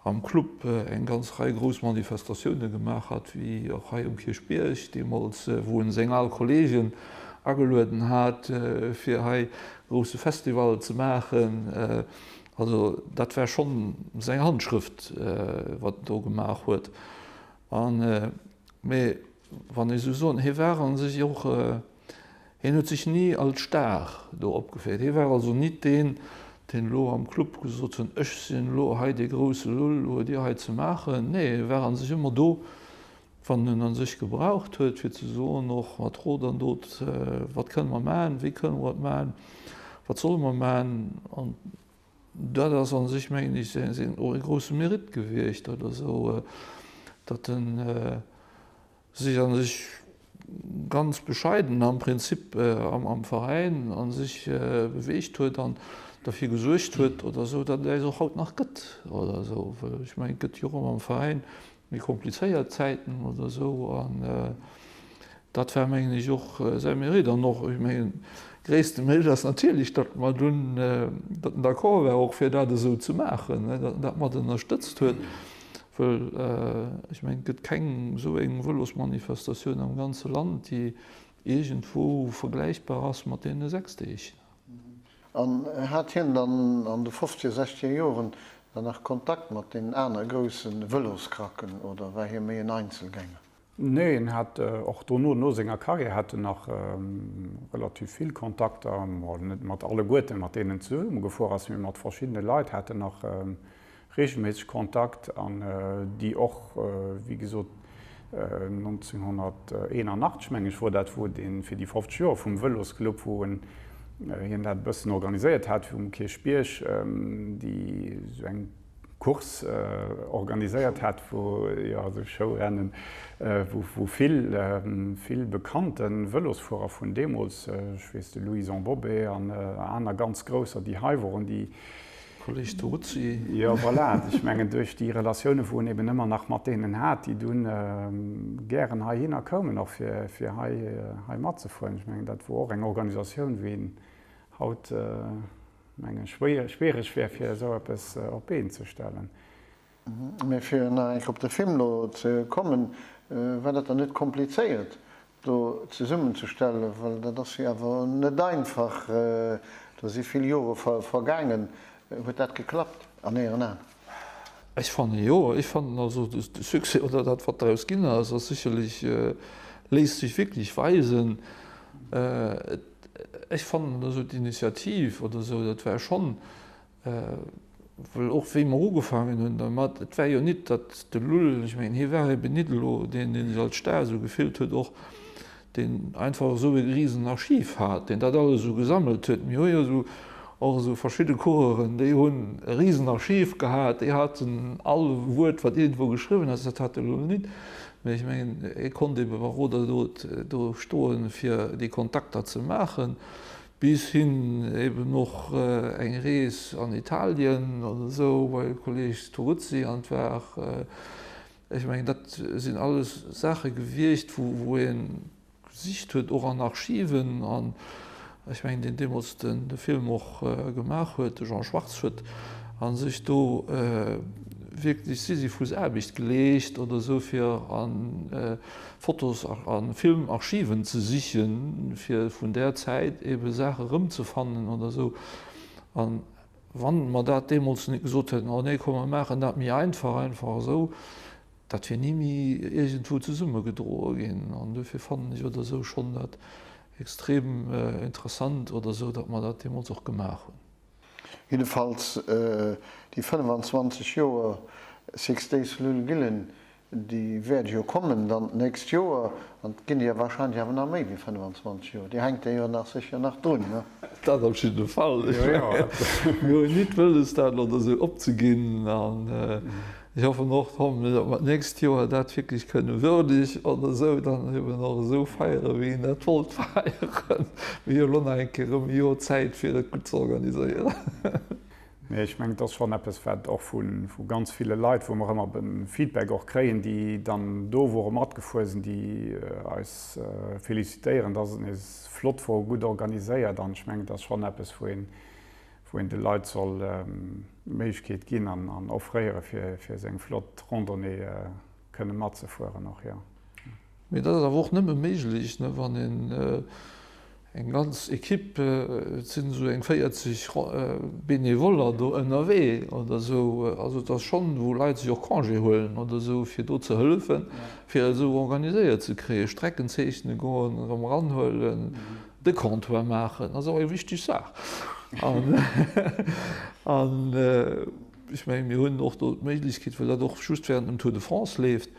am Club eng ganz Rei grouss Manifestatioune gemaach hat, wéi och hei um Kierchbierg deemools, wou en seng al Kollegen agelueden hat, fir hei e grousse Festival ze maachen. Also dat war schonn seng Handschrëft, wat en do gemaach huet. An, mee wann ech esou soen, hie war a sech och, hien huet sech ni als Star do opgeféiert. Hie war also nit deen, deen elo am Club gesot huet, ech sinn elo hei dee grousse Lull, elo huet Dir hei ze maachen. Nee, hie war a sech ëmmer do, wann en a sech gebraucht huet, fir ze soen, och mat Rot an Dot, wat kënne mer maachen, wéi kënne mer et maachen, wat solle mer maachen. An Dat ass a sech, mengen ech, säin och e grousse Mérite gewiescht oder esou, datt e sech a sech ganz bescheiden am Prinzip am Veräin a sech beweegt huet an derfir gesuergt huet oder esou, datt et äis och haut nach gëtt oder esou. Well ech mengen, et gëtt jo och ëmmer am Veräin méi komplizéiert Zäiten oder esou an dat war mengen ech och säi Mérite an och, ech mengen, gréisste Mérite ass natierlech, datt mer dunn, datt en d'accord war och fir dat esou ze maachen, datt en dat mat ënnerstëtzt huet, wëll ech mengen, et gëtt keng esou eng Vëlosmanifestatioun am ganze Land, déi iergendwou vergläichbar ass mat deene 6 Deeg. An hat hien dann an de fofzeger, sechzeger Joren dann nach Kontakt mat deenen aner grousse Vëloskracken oder war hie méi en Einzelgänger? Nee, en hat och dono, no senger Karriär, hat en nach relativ vill Kontakter, bon, net mat alleguerten, mat deenen en zesumme gefuer ass, mee mat verschiddene Leit hat en nach reegelméisseg Kontakt an déi och, wéi gesot, 1981, meng ech, wor dat, wou dee fir déi 50 Joer vum Vëlosclub, wou en hien dat e bëssen organiséiert hat um Kierchbierg, déi esou eng Course organiséiert hat, wou, jo, esou Showrennen, wou vill, vill bekannte Vëlosfuerer vun deemools, ech weess, de Louison Bobet an aner ganz Grousser, déi hei woren, déi Kolleg Teruzzi. Jo, voilà. Ech mengen, duerch déi Relatiounen, wou en eben ëmmer nach mat deenen hat, déi dunn gären heihinner koumen, och fir, fir hei, hei matzefueren. Ech mengen, dat wor och eng Organisatioun, wéi een haut, mengen ech, schwéier, schwiereg wär, fir esou eppes op d'Been ze stellen. Mee fir nach eng Kéier op de Film elo ze kommen, war dat dann net komplizéiert do zesummenzestellen, well dat ass jo awer net einfach, do si vill Jore vergaangen. Huet dat geklappt an Ären Aen? Ech fannen jo. Ech fannen also de Succès oder dat wat draus ginn ass, ass sécherlech, léisst sech wierklech weisen. Ech fannen also d'Initiativ oder esou, dat war schonn Well och wéi mer ugefaangen hunn dermat, et war jo nit, datt de Lull, ech mengen, hie war eben nit elo deen, dee sech als Star esou gefillt huet och, deen einfach esou e Risenarchiv hat, deen dat alles esou gesammelt huet. Mir hu jo esou och esou verschidde Coureuren, déi hunn e Risenarchiv gehat, déi haten all Wuert, wat iergendwou geschriwwen ass. Dat hat de Lull nit. Mä ech mengen, hie konnt ebe Beroder do do stoen, fir déi Kontakter ze maachen. Bis hin eben och eng Rees an Italien oder esou bei Kolleg Toruzzi an war. Ech mengen, dat sinn alles Saache gewiescht, wou ee gesicht huet, och an Archiven. An ech mengen, deen deemools de Film och gemaach huet, de Jean Schwartz, huet a sech do wierklech Sisyphusaarbecht geleescht oder esou, fir an Fotos a Filmarchiven ze sichen, fir vun där Zäit ebe Saache erëmzefannen oder esou. A wann mer dat deemools net gesot hätten, oh nee, komm mer maachen dat méi einfach, einfach esou, dat wier ni méi iergendwou zesummegedroe ginn. An duerfir fannen ech oder esou schonn dat extrem interessant oder esou, datt mer dat deemools och gemaach hunn. Jiddefalls déi 25 Joer Six Days Lull Gillen, déi wäerte jo kommen dann d'nächst Joer, an et ginn der jo wahrscheinlech awer nach méi wéi 25 Joer, Dir hänkt der jo nach sécher nach drun, ne? Dat op jidde Fall. Mir hunn nit wëlles dat elo esou opzeginn an ech hoffen och, Tom, datt mer d'nächst Joer dat wierklech kënne würdeg oder esou dann eben och esou feiere wéi een dat wollt feieren. Mir hu jo elo nach eng Kéier erëm e Joer Zäit fir et gutt ze organiséieren. Mee ech mengen, et ass schonn eppes, wat och vu ganz ville Leit, wou mer ëmmer e Feedback och kréien, déi dann do wore matgefuer sinn, déi eis felicitéieren, dass et nees flott wor, gutt organiséiert. An ech mengen, et ass schonn eppes, wou een, wou een de Leit soll d'Méiglechkeet ginn an offréiere fir esou eng flott Randonnée kënne matzefueren och, jo. Mee dat ass awer och nëmme méiglech, wann een Eng ganz Equipe, et sinn esou eng 40 Benevoller do ënnerwee oder esou. Also et ass schonn, wou Leit sech och Congé huelen oder esou, fir do ze hëllefen, fir et esou organiséiert ze kréien. Strecken zeechne goen, erëm eranhuelen, de Comptoir maachen, ass och eng wichteg Saach. An ech mengen, mir hunn och do d'Méiglechkeet, well dat och just während dem Tour de France leeft,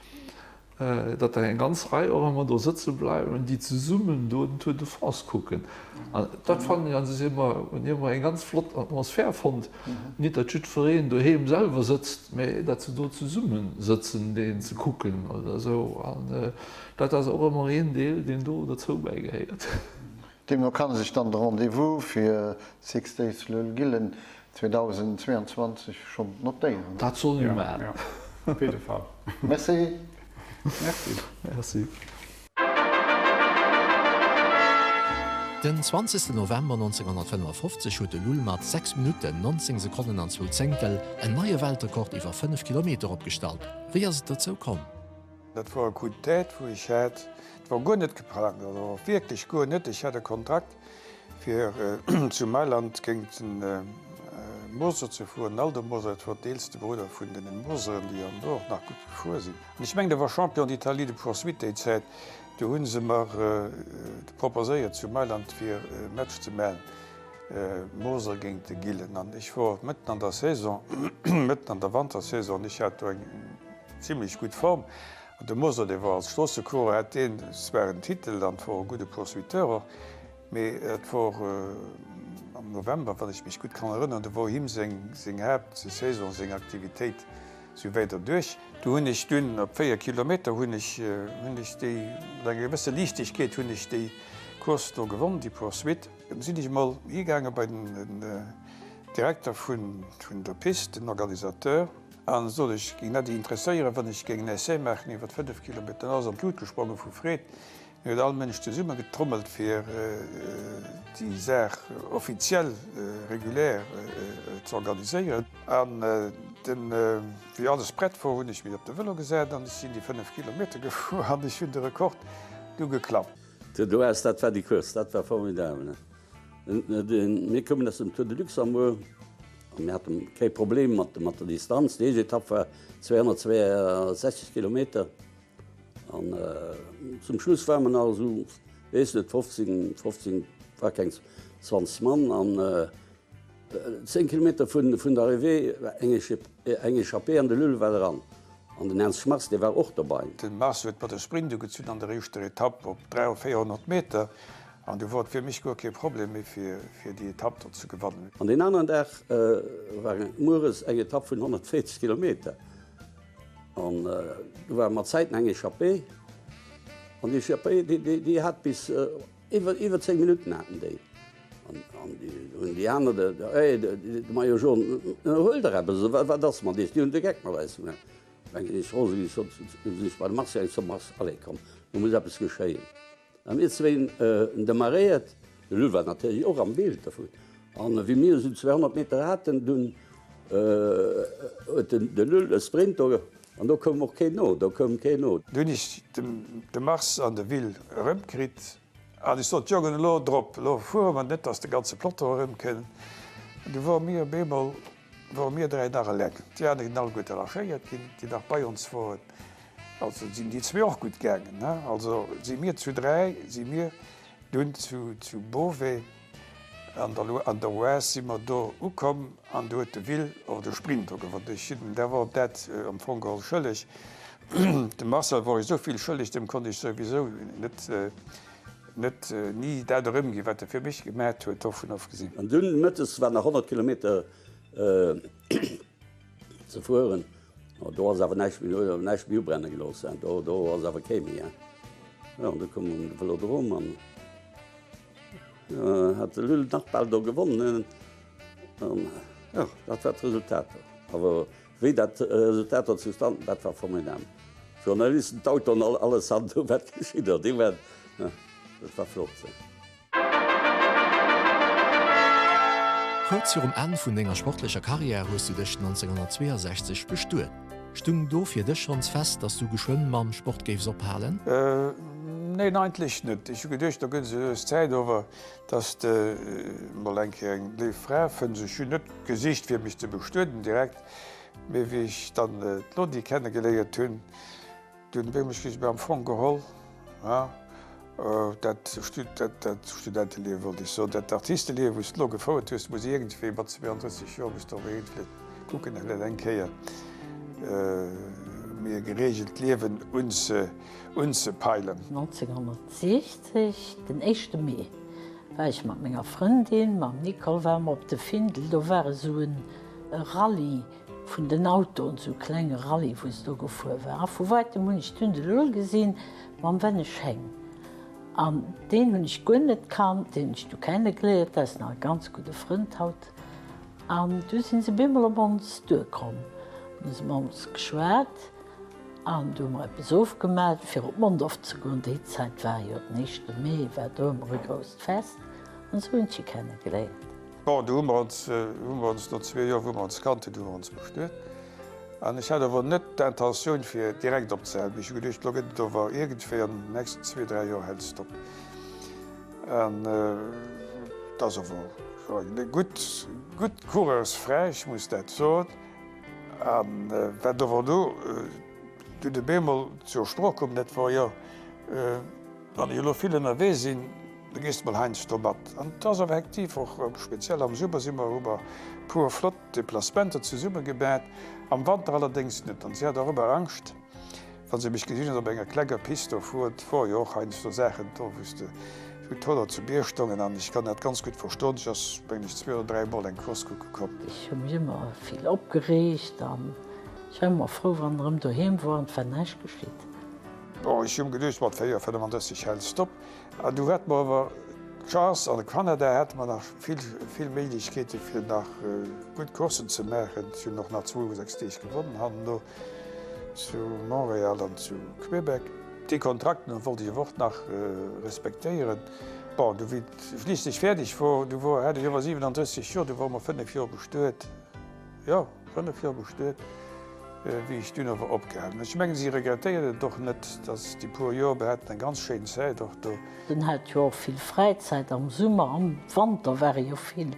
datt der eng ganz Rei och ëmmer do sëtze bleiwen, déi zesummen do den Tour de France kucken. An dat fannen ech a sech ëmmer, hunn ech ëmmer eng ganz flott Atmosphär fonnt. Nit datt jiddwereen doheem selwer sëtzt, mä datt se do zesumme sëtzen, deen ze kucken oder esou. An dat ass och ëmmer een Deel, deen do dozou bäigehéiert. Deemno kann sech dann de Rendez-vous fir Six Days Lul Gillen 2022 schonn notéieren. Dat soll mir maachen. Jo, op jidde Fall. Merci. Merci. Merci. Den 20 November 1955 huet de Lull mat 6 Minutten, 19 Sekonnen an zwou Zéngtel en neie Weltrekord iwwer 5 Kilometer opgestallt. Wéi ass et dozou komm? Dat wor e Coup de tête wou ech hat, et wor guer net geplangt, also wierklech guer net. Ech hat e Kontrakt fir zu Mailand géint den Moser ze fueren, den Aldo Moser, dat wor den eelste Brudder vun den Moseren, déi an do och nach gutt gefuer sinn. An ech mengen, de wor Champion d'Italie de poursuite déi Zäit. Do hu se mer proposéiert zu Mailand fir e Match ze maachen, Moser géint de Gillen. An ech wor mëtten an der Saison, mëtten an der Wantersaison, an ech hat do eng Zimlech gutt Form. An de Moser, dee wor als Stroossecoureur, hat deen zwar en Titel an wor e gudde Poursuiteur och, mee et wor am November, wann ech mech gutt kann erënneren, do wor him seng seng Haaptsaison, seng Aktivitéit sou weider duerch. Do hunn ech dunn op 4 Kilometer hunn ech hunn ech déi mat enger gewësse Liichtegkeet hunn ech déi Course do gewonn, déi Poursuite. Dunn sinn ech emol higaange bei den Direkter vun der Piste, den Organisateur. An sot, ech géing net interesséieren, wann ech géing en Essai maachen iwwert 5 Kilometer. Dann ass an d'Lut gesprongen vu Freed. Mir huet all Mënsch zesumme getrommelt fir déi Saach offiziell, regulär ze organiséieren. An. Den, wéi alles prett wor, hunn ech mech op de Vëlo gesat an ech sinn déi 5 Kilometer gefuer an ech hunn de Rekord du geklappt. Tour de l'Oise, dat war déi Course, dat war formidabel. Mir koumen aus dem Tour de Luxembourg a mir hate kee Problem mat der Distanz. Déi éischt Etapp war 262 Kilometer an zum Schluss ware mer nach esou, weess net, 15, 15, war keng 20 Mann an 10 Kilometer vun der Arrivée war eng Echappée an de Lull war dran. An den Ernst Schmartz, dee war och dobei. Den Mars huet mer de Sprint ugezunn an der éischter Etapp op 3 oder 400 Meter an du wor et fir mech guer kee Problem méi fir déi Etapp do ze gewannen. An deen aneren Dag war mueres eng Etapp vun 140 Kilometer an do war mat Zäiten eng Echappée an déi Echappée déi hat bis iwwer 10 Minutten haten déi. An hunn déi aner, de Maillot jaune, huel der eppes, wat ass mat iech, déi hunn de Geck mat eis gemaach. Dann ginn ech rose ginn, sot, sinn ech bei de Mars gaangen, sot, Mars, allez komm, do muss eppes geschéien. A mir zwéin demaréiert, de Lull war natierlech och am Bild dovun, an wéi mir esou 200 Meter haten, dunn huet de Lull e Sprint do, an do koum och keen no, do koum keen no. Du hunn ech de Mars an de Will erëmkritt. An ech sot, Jongen, elo drop, elo fuere mer, net dass de ganze Peloton erëmkënn. An du wore mir op eemol, wore mir dräi nach eleng. Déi aner sinn alleguerte lâchéiert ginn, déi nach bei ons woren. Also sinn déi zwee och gutt gaangen, ne? Also si mir zu dräi, si mir dunn zu, zu Beauvais an der, an der Oise si mer do ukomm an do huet de Will och de Sprint do gewonnen. Ech sinn em awer dat am Fong geholl schëlleg. Dem Marcel wor ech esou vill schëlleg, dem konnt ech souwisou net, net, ni dat erëmginn, wat e fir mech gemat huet, dovun ofgesinn. An dunn mëttes war nach 100 Kilometer ze fueren. Do ass awer näischt méi, do huet awer näischt méi ubrenne gelooss, hein. Do, do ass awer kee méi, hein. Jo, an du koum de Vëlodrom an hat de Lull nach bal do gewonnen. An jo, dat war d'Resultat do. Awer Wéi dat Resultat do zustan, dat war formidabel. D'Journalisten, d'Autoen, alles han do wat geschitt ass, déi waren, dat war flott. Kuerz virum Enn vun denger sportlecher Karriär hues du dech 1962 bestuet. Stung do fir dech schonns fest, dass du geschwënn mam Sport géifs ophalen? Neen, eigentlech net. Ech hu geduecht, do gëtt et lues Zäit ower, dass de mol eng Kéier eng léif Fra fënns. Ech hunn net gesicht, fir mech ze bestueden direkt, mee wéi ech dann d'Lodie kennegeléiert hunn, dunn hunn ech mech am Fong geholl, ja, dat Studenteliewen, wollt ech soen, dat Artisteliewen, wou s de elo gefouert hues, muss iergendwéi mat 32 Joer, muss de och iergendwéi kucken, vläicht eng Kéier méi e gereegelt Liewen unzepeilen. 1960, den éischte Mee, war ech mat menger Frëndin, mam Nicole, ware mer op de Findel. Do war esou e Rallye vun den Autoen, esou e klenge Rallye, wou se do gefuer war. A vu weitem hunn ech dunn de Lull gesinn mam Wennesch Heng. An deen hunn ech guer net kannt, deen hunn ech du kennegeléiert, dat ass nach e ganz gudde Frënd haut. An du sinn se bemol op ons duerkomm, an hu se mat ons geschwat. An du hu mer eppes ofgemat, fir op Mondorf ze goen. Déi Zäit war jo den éischte Mee, war do ëmmer e grousst Fest. An esou hunn ech si kennegeléiert. Bon, du hu mer ons, hu mer ons no zwee Joer, wou mer ons kannt hunn, hu mer ons bestuet. An ech hat awer net d'Intentioun, fir direkt opzehalen. Mee ech hu geduecht, elo gëtt et ower iergendwéi an den nächsten zwee, dräi Joer hält et op. An et ass awer eng gutt, gutt Coureursfra, ech muss dat soen. A wat awer elo dunn op eemol zur Sprooch koum, dat wor, jo, wann ech elo vill ënnerwee sinn, da gees de mol heiansdo mat. An et ass effektiv och, speziell am Summer si mer, hu mer e puer flott Deplacementer zesumme gemat, am Wanter allerdéngs net. An si hat och ëmmer Angscht, Wa se mech gesinn huet op enger klenger Pist do fueren, et wor jo och heiansdo Saachen do, wou s de wou d'Hoder zu Bierg stongen an ech kann dat ganz gutt verstoen. Ech ass, mengen ech, zwee oder dräi Mol eng Course kucke komm. Ech hu mech ëmmer vill opgereegt an ech war ëmmer frou, wann en erëm doheem wor an et war näischt geschitt. Bon, ech hu geduecht, mat 4, 35 häls d'op. An du hate mer awer d'Chance, an Kanada hate mer nach vill, vill Méiglechkeete fir nach gutt Courssen ze maachen. Ech hunn och nach zwou 6 Deeg gewonnen hanneno zu Montréal an zu Québec. Déi Kontrakten wollt ech awer och nach respektéieren. Bon, du wéi et schliisslech fäerdeg wor, du wor, hat ech awer 37 Joer, du wor mer 5 Joer bestuet. Jo. 5 Joer bestuet, wéi ech dunn awer opgehalen hunn. Ech mengen, si regrettéiert et och net, dass déi puer Joer, mir haten eng ganz schéin Zäit och do. En hat jo och vill Fräizäit am Summer, am Wanter war e jo vill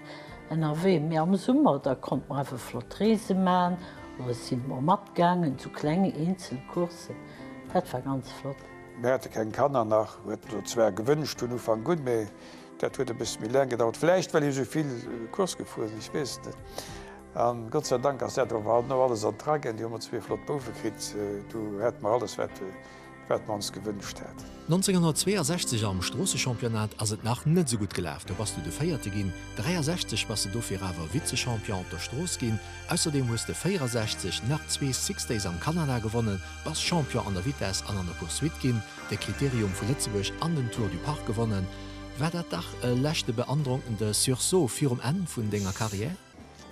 ënnerwee, mee am Summer da konnte mer awer flott Reese man oder ech sinn emol matgaangen, sou kleng eenzel Courssen, dat war ganz flott. Mir hate keng Kanner nach, huet der zwar gewënscht vun Ufank un, mee dat huet e bësse méi laang gedauert, vläicht well ech esou vill Course gefuer sinn, ech weess et net. An Gott sei Dank ass dat awer herno alles an d'Rei gaang. Du hu mer zwee flott Bouwe kritt. Du hate mer alles, wat wat mer ons gewënscht haten. 1962 am Stroossechampionnat ass et nach net esou gutt gelaf, do bass du de Véierte ginn. 63 bass de dofir awer Vize-Champion op der Strooss ginn. Ausserdeem hues de 64 nach zwee Six Days am Kanada gewonnen, bass Champion an der Vitess an an der Poursuite ginn, de Kriterium vu Lëtzebuerg an den Tour du Parc gewonnen. War dat dach e leschte beandrockende Sursaut virum Enn vun denger Carrière?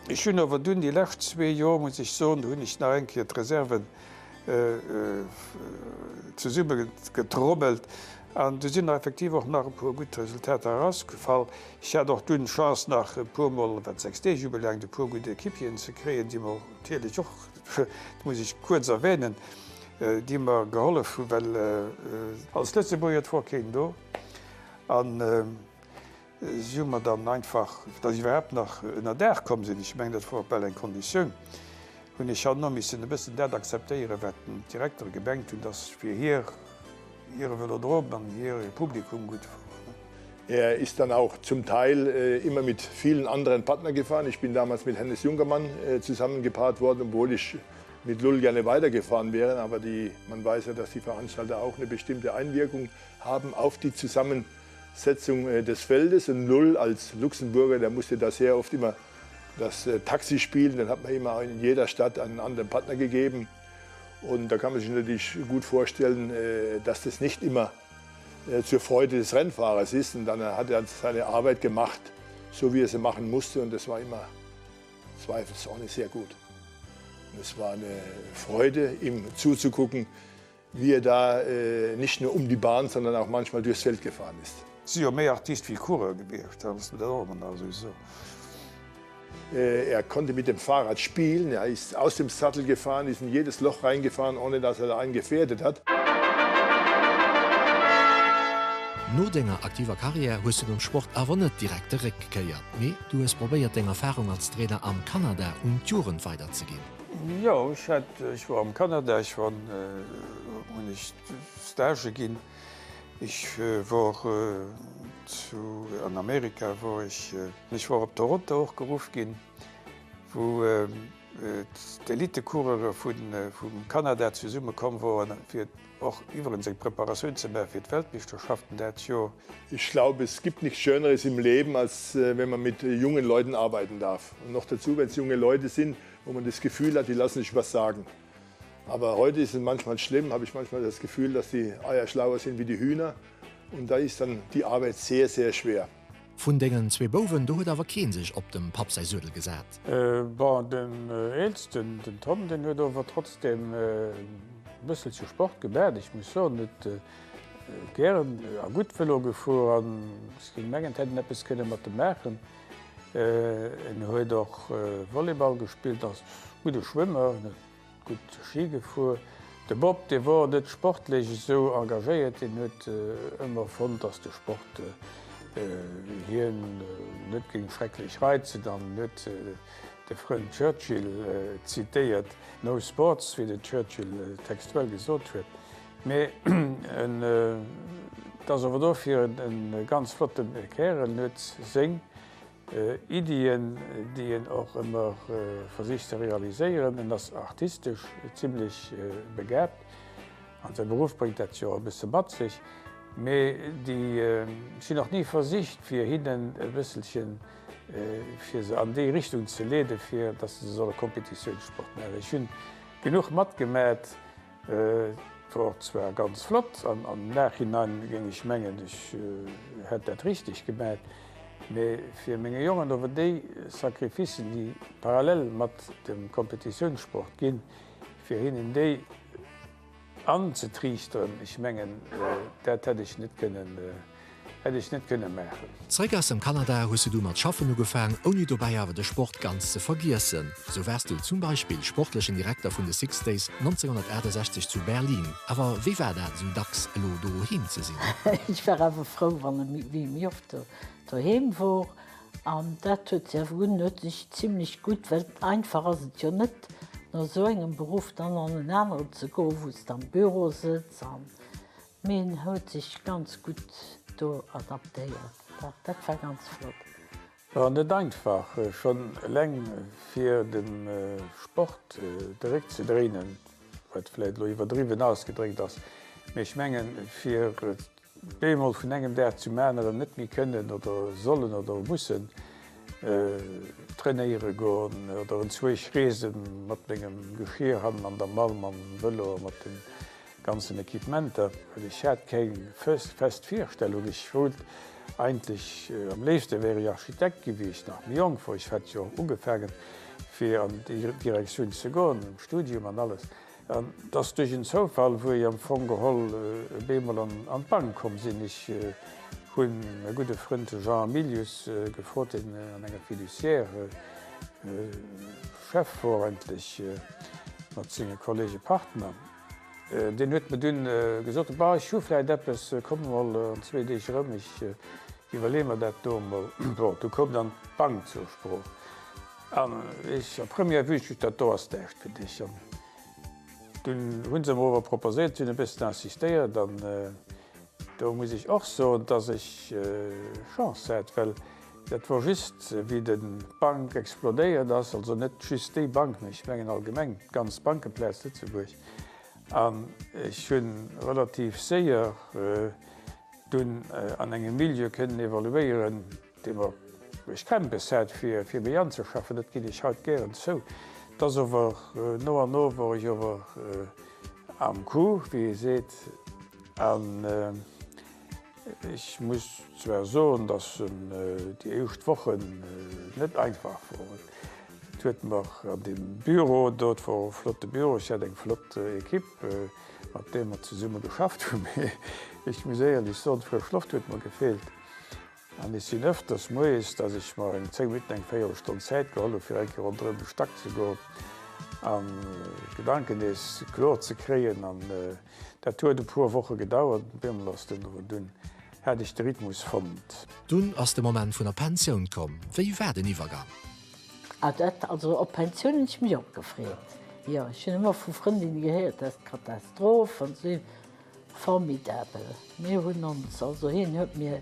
Ech hunn awer dunn déi lescht zwee Joer, muss ech soen, do hunn ech nach eng Kéier d'Reserven zesummegetrommelt an do sinn effektiv och nach e puer gutt Resultater erausgefall. Ech hat och dunn d'Chance nach e puermol, wat 6 Deeg ubelaangt, e puer gutt Equipieren ze kréien, déi mer natierlech och, dat muss ech kuerz erwähnen, déi mer gehollef hunn, well als Lëtzebuerger, et wor keen do an Si hu mer dann einfach, datt ech iwwerhaapt nach ënnerdaach komm sinn, ech mengen, dat wor och bal eng Konditioun, hunn ech herno missen e bëssen dat akzeptéieren, wat d'Direktere gemengt hunn, datt fir hir, hire Vëlodrom an hir Publikum gutt wor. Er ist dann auch zum Teil immer mit vielen anderen Partner gefahren. Ich bin damals mit Hennes Jungermann zusammengepaart worden, obwohl ich mit Lull gerne weitergefahren wäre. Aber die, man weiß ja, dass die Veranstalter auch eine bestimmte Einwirkung haben auf die Zusammen Setzung des Feldes und Lull als Luxemburger, der musste da sehr oft immer das Taxi spielen, dann hat man immer in jeder Stadt einen anderen Partner gegeben. Und da kann man sich natürlich gut vorstellen, dass das nicht immer zur Freude des Rennfahrers ist. Und dann hat er seine Arbeit gemacht, so wie er sie machen musste und das war immer zweifelsohne sehr gut. Und es war eine Freude, ihm zuzugucken, wie er da nicht nur um die Bahn, sondern auch manchmal durchs Feld gefahren ist. Si jo méi Artist wéi Coureur gewiescht, dat ass dat och ëmmer nach esou soen. Er konnte mit dem Fahrrad spielen, er ist aus dem Sattel gefahren, ist in jedes Loch reingefahren, ohne dass er da einen gefährdet hat. No denger aktiver Karriär hues du dem Sport awer net direkt de Réck gekéiert, mee du hues probéiert deng Erfarung als Trainer am Kanada un d'Jugend weiderzeginn. Jo, ech hat, ech wor am Kanada, ech wor, hunn ech Stage ginn. Ech wor zu, an Amerika wor ech, ech wor op Toronto och geruff ginn, wou d'Elitecoureuren vum Kanada zesumme komm woren, fir och iwwerens eng Preparatioun ze maache fir d'Weltmeeschterschaften dat Joer. Ich glaube, es gibt nichts Schöneres im Leben, als wenn man mit jungen Leuten arbeiten darf. Und noch dazu, wenn es junge Leute sind, wo man das Gefühl hat, die lassen sich was sagen. Aber heute ist es manchmal schlimm, habe ich manchmal das Gefühl, dass die Eier schlauer sind wie die Hühner. Und da ist dann die Arbeit sehr, sehr schwer. Vun dengen zwee Bouwen, do huet awer keen sech op dem Papp säi Suedel gesat. Bon, den Eelsten, den Tom, deen huet ower trotzdem e bësselche Sport gemat. Ech muss soen, huet gären a gutt Vëlo gefuer an ech géing mengen, et hätt en eppes kënne mat em maachen. En huet och Volleyball gespillt, ass gudde Schwëmmer, huet gutt Ski gefuer. De Bob, dee wor net sportlech esou engagéiert, deen huet ëmmer fonnt, datt de Sport hien net géing schrecklech reizen an huet de Frënd Churchill zitéiert, No sports, wéi den Churchill textuell gesot huet. Mee en ass awer dofir e ganz flotte Kärel en huet seng Iddien, déi en och ëmmer versicht ze realiséieren. En ass artistesch zimlech begaabt an säi Beruff bréngt dat jo e bësse mat sech. Mee déi, ech hunn och ni versicht fir hinnen e bësselchen, fir se an déi Richtung ze leeden, fir datt se solle Kompetitiounssport maachen. Ech hunn genuch matgemat. Et wor zwar ganz flott an am Nachhinein géing ech mengen, ech hätt dat richteg gemat, mee fir menge Jongen ower déi Sacrificen, déi parallel mat dem Kompetitiounssport ginn, fir hinnen déi anzetriichteren, ech mengen, dat hätt ech net kënnen. Hätt ech net kënne maachen. Zréck aus dem Kanada hues du du mat schaffen ugefaang, ouni dobäi awer de Sport ganz ze vergiessen. Sou waars du zum Beispill sportlechen Direkter vun de Six Days 1968 zu Berlin. Awer wéi war dat esou dacks elo doheem ze sinn? Ech war awer frou, wann e wéi méi oft doheem wor. An dat huet sech awer un, huet sech zimlech gutt, well einfach ass et jo net, no esou engem Beruff dann an en aneren ze goen, wou s de am Büro sëtz an Mee en huet sech ganz gutt do adaptéiert. Dach, dat war ganz flott. War net einfach, schonn eleng fir dem Sport de Réck ze dréinen, wat vläit elo iwwerdriwwen ausgedréckt ass, mee ech mengen, fir bemol vun engem Dag zum aneren net méi kënnen oder sollen oder mussen trainéiere goen oder enzwousch reese mat mengem Geschir hannen an der Mall, mam Vëlo a mat den Ganzen Equipementer, well ech hat keng fest Virstellung. Ech wollt eigentlech, am léifste wär ech Architekt gi wéi ech nach méi jonk wor. Ech hat jo och ugefaangen fir an déi Direktioun ze goen, mam Studium an alles. An et ass duerch en Zoufall, wou ech am Fong geholl op eemol an d'Bank komm sinn. Ech hunn e gudde Frënd, de Jean Emilius, gefrot, deen an enger Fiduciaire Chef wor eigentlech, mat senge Kollege Partner. Deen huet mer dunn gesot, Bah, ech hu vläit eppes, komm emol an zwee Deeg erëm, ech iwwerleeë mer dat do emol. Bon, du koum dann d'Bank zur Sprooch an ech, à première vue, ech gesot, dat do ass näischt fir dech. An dunn hu se mer ower proposéiert, si hunn e bëssen insistéiert an do muss ech och soen, dass ech Chance hat, well dat wor just wéi de Bank explodéiert ass, also net just déi Bank, mä ech mengen allgemeng d'ganz Bankeplaz Lëtzebuerg. An ech hu relativ séier dunn an engem Milieu kënnen evoluéieren, dee mer, wou ech Krämpes hat fir fir méi anzeschaffen, dat ginn ech haut gären zou. Et ass ower no an no wor ech ower am Coup, wéi ee seet, an Ech muss zwar soen, dass déi éischt Wochen net einfach woren. Et huet mer an deem Büro do, et wor e flotte Büro, ech hat eng flott Equipe, mat där mer zesumme geschafft hunn, mee ech muss éierlech soen, d'frësch Loft huet mer gefeelt. An ech sinn ëfters moies, dass ech mer eng 10 Minutten, eng Véierelstonn Zäit geholl hu fir eng Kéier ronderëm de Stack ze goen an d'Gedanken nees kloer ze kréien. An Dat huet e puer Woche gedauert, op eemol ass den ower dunn hat ech de Rhythmus fonnt. Dunn ass de Moment vun der Pensioun komm. Wéi war den Iwwergang? Ah dat, also op Pensioun hunn ech mech och gefreet. Jo, ech hunn ëmmer vu Frëndinne gehéiert, dat ass d'Katastroph an esou. Formidabel. Mir hunn ons, also hien huet mir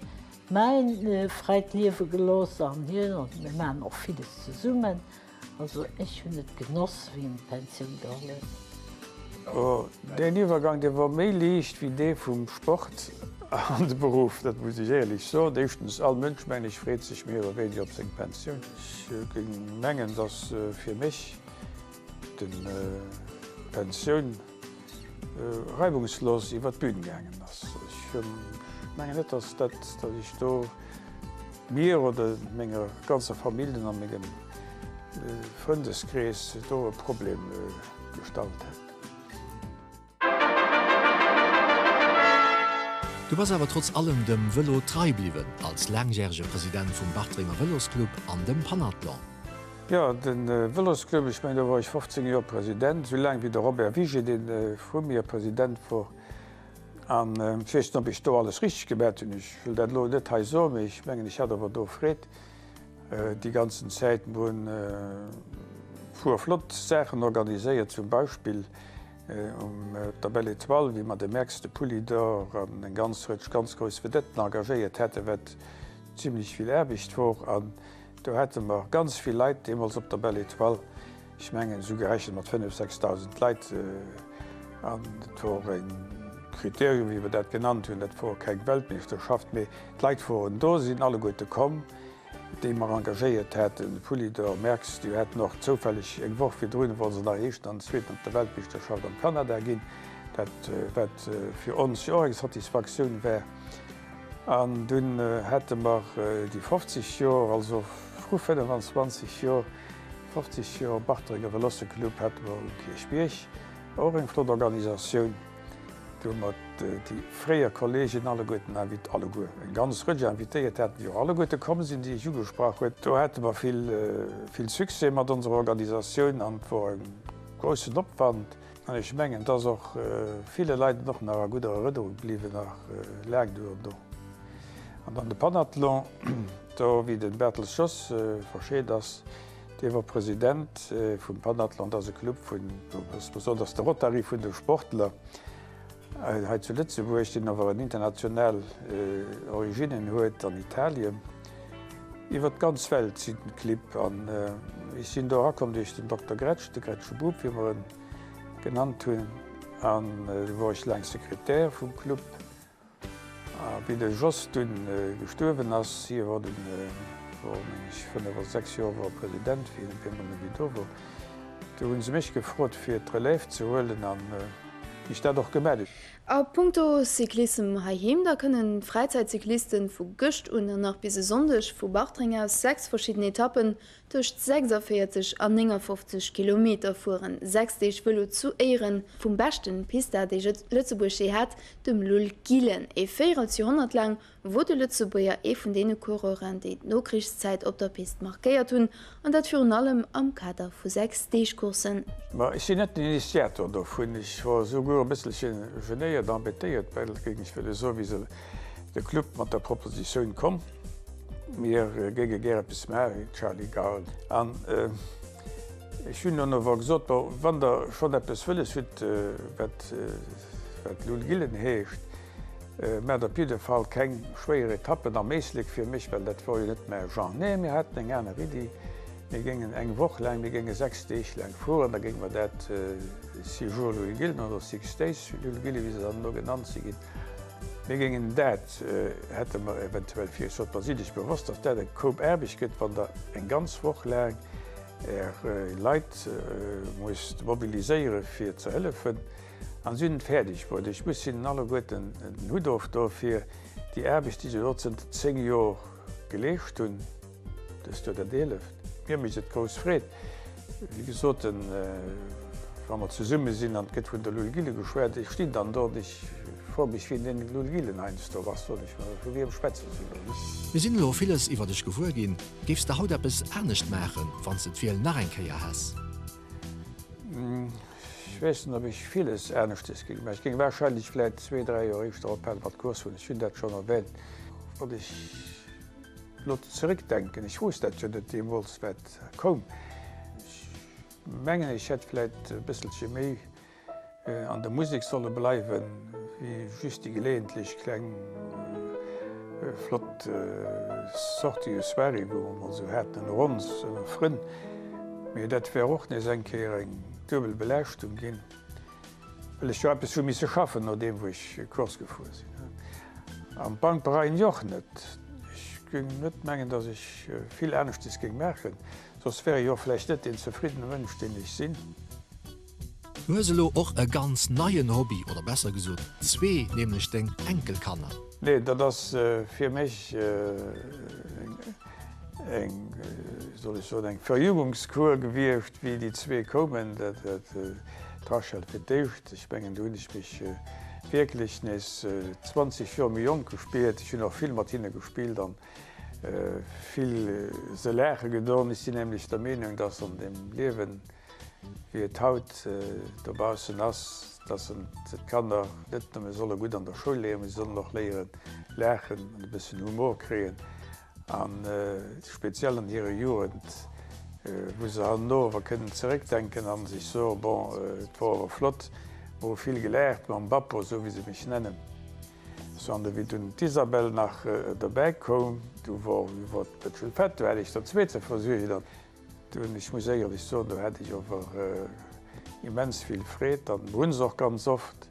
mäin fräit Liewe gelooss an hien, mir maachen och villes zesummen. Also ech hunn et genoss wéi en d'Pensioun geholl huet. Oh, deen Iwwergang, dee wor méi liicht wéi dee vum Sport an de Beruff, dat muss ech éierlech soen. Éischtens, all Mënsch, mengen ech, freet sech méi oder wéiniger op seng Pensioun. Ech géing mengen, datt fir mech d'Pensioun reibungslos iwwer d'Bün gaangen ass. Ech mengen net, datt dat, datt ech do mir oder menger ganzer Famill an mengem Frëndeskrees do e Problem gestallt hätt. Du bass awer trotz allem dem Vëlo trei bliwwen, als laangjärege President vum Bartrenger Vëlosclub an dem Panathlon. Jo, de Vëlosclub, ech mengen do wor ech 15 Joer President, esou laang wéi de Robert Viger, dee vru mir President wor. An ech weess net, ob ech do alles richteg gemat hunn, ech wëll dat elo net hei soen, mee ech mengen, ech hat awer do Freed déi ganzen Zäit. Mir hunn e puer flott Saachen organiséiert, zum Beispill um op der Belle Etoile, wéi mer de Merckx, de Poulidor an eng ganz Rëtsch ganz grouss Vedetten engagéiert haten, wat zimlech vill Aarbecht wor. An Do hate mer ganz vill Leit deemools op der Belle Etoile, ech mengen esou gerechent mat 5, 6.000 Leit. An et wor e Kriterium, wéi mer dat genannt hunn, dat wor keng Weltmeeschterschaft, mee d'Leit woren do, sinn alleguerte komm, déi mer engagéiert haten, de Poulidor, Merckx, déi haten och zoufälleg eng Woch virdrun, wor se nach Éischten an Zweeten op der Weltmeeschterschaft am Kanada ginn, dat wat fir ons jo och eng Satisfaktioun war. An dunn hate mer déi 50 Joer, also vru 25 Joer, 50 Joer Bartrenger Veloseclub hate mer um Kierchbierg, och eng flott Organisatioun. Do hu mer déi fréier Kolleegen alleguerten invit, alleguer, eng ganz Rëtsch invitéiert haten, déi och alleguerte komm sinn, déi ech ugesprach huet. Do hate mer vill, vill Succès mat onserer Organisatioun an et wor e groussen Opwand. An ech mengen, et ass och ville Leit och nach a gudder Erënnerung bliwwen, nach laang duerno. An dann de Panathlon, do wéi de Bertels Jos verscheet ass, dee wor President vum Panathlon, dat ass e Club vun, muss mer soen, dat ass de Rotary vun de Sportler hei zu Lëtzebuerg, deen awer en international Originnen huet an Italien. Iwwer d'ganz Welt sinn d'Clibb an ech sinn do erakomm duerch den Dokter Gretsch, de Gretsche Bub, wéi mer en genannt hunn, an du wor ech laang Sekretär vum Club. A wéi de Jos dunn gestuerwen ass, hie wor dunn, wor meng ech 5 oder 6 Joer wor e President, wéi hien op eemol net méi do wor, du hunn se mech gefrot fir d'Relève ze huelen an ech dat och gemat. A punkto Cyclissem heiheem, da kënnen d'Fräizäitcyclisten vu gëscht un an nach bis e Sonndeg vu Bartreng aus 6 verschidden Etappen Tëscht 46 an 59 Kilometer fueren. 6 Deeg Vëlo zu Éieren vum beschten Pistard dee Lëtzebuerg jee hat, dem Lull Gillen. Ee Véirelsjoerhonnert laang wor de Lëtzebuerger ee vun deene Coureuren, déi d'Nokrichszäit op der Pist markéiert hunn, an dat virun allem am Kader vu 6 Deeg-Courssen. Ma ech sinn net den Initiator dovun. Ech wor esouguer e bësselche genéiert, embêtéiert bal, géing ech wëlle soen, wéi se de Club mat der Propositioun komm. Mir géinge gär eppes maachen, Charly Gaul. An ech hunn dann awer gesot, Bon, wann Der schonn eppes wëlles hutt, wat wat Lull Gillen heescht, maacht op jidde Fall keng schwéier Etappen am Éislek fir mech, well dat wor jo net mäi Genre. Nee, mir haten eng aner Iddi, Mir géingen eng Woch laang, mir géinge 6 Deeg laang fueren, da géinge mer dat Six Jours Lull Gillen oder Six Days Lull Gillen, wéi se dann elo genannt si ginn, Mir géingen dat, hätte mer eventuell vir. Ech sollt mer si lech bewosst, datt dat eng Koup Aarbecht gëtt, wann Der eng ganz Woch laang Är Leit musst mobiliséiere fir ze hëllefen. An si hunn et fäerdeg bruet. Ech muss hinnen alleguerten den Hutt ofdoe fir déi Aarbecht, déi se elo zënter 10 Jor geleescht hunn. Dëst Joer dat eeleft. Mir mécht et grouss Freed, wéi gesot, wa mer zesumme sinn an et gëtt vun der Lull Gillen geschwat. Ech stinn dann do an ech froe mech, wien deen Lull Gillen heiansdo ass. Soen ech mer, vu wiem schwätze se elo? Mir sinn elo villes iwwer dech gewuer ginn. Géifs de haut eppes anescht maachen, wann s de d'Wiel nach eng Kéier häss? Ech weess net, ob ech villes aneschtes géing maachen. Ech géing warscheinlech vläit zwee, dräi Joer éischter ophale mat Course fueren. Ech hunn dat schonn erwähnt. Wann ech Elo zeréckdenken, ech wousst dat jo net deemools, wat koum. Ech mengen, ech hätt vläit e bësselche méi an der Musek solle bleiwen, wéi just déi geleeëntlech kleng flott Sortie u Soirée, wou mer mol esou haten ënner ons, ënner Frënn. Mee dat wär och nees eng Kéier eng duebel Belaaschtung ginn. Well ech jo eppes hu misse schaffen, nodeem wou ech Course gefuer sinn. An d'Bank bereien ech och net. Ech géing net mengen, datt ech vill aneschtes géing maachen, soss wär ech och vläicht net deen zefriddene Mënsch, deen ech sinn. Du hues elo och e ganz neien Hobby, oder besser gesot zwee, nämlech deng Enkelkanner. Nee, dat ass fir mech eng, wéi soll ech soen, eng Verjüngungskur gewiescht, wéi déi zwee koumen. D'Rachel fir d'éischt, ech mengen, do hunn ech mech wierklech nees 20 Joer méi jonk gespiert. Ech hunn och vill mat hinne gespillt an vill se laache gedon. Ech sinn nämlech der Meenung, dass an dem Liewen, wéi et haut dobaussen ass, dass d'Kanner net nëmme solle gutt an der Schoul léieren, mee se sollen och léieren laachen an e bëssen Humor kréien. A speziell an hirer Jugend, wou se herno awer kënnen zeréckdenken a sech soen, Bon, et wor awer flott, mer hu vill gelaacht mam Bappo, esou wéi se mech nennen. Sou, an wéi dunn d'Isabelle nach dobäi koum, du wor et e bëtschel fett, du hat ech der zwee ze versuergen. An du hunn, ech muss éierlech soen, do hat ech awer immens vill Freed an mer hu se och ganz oft.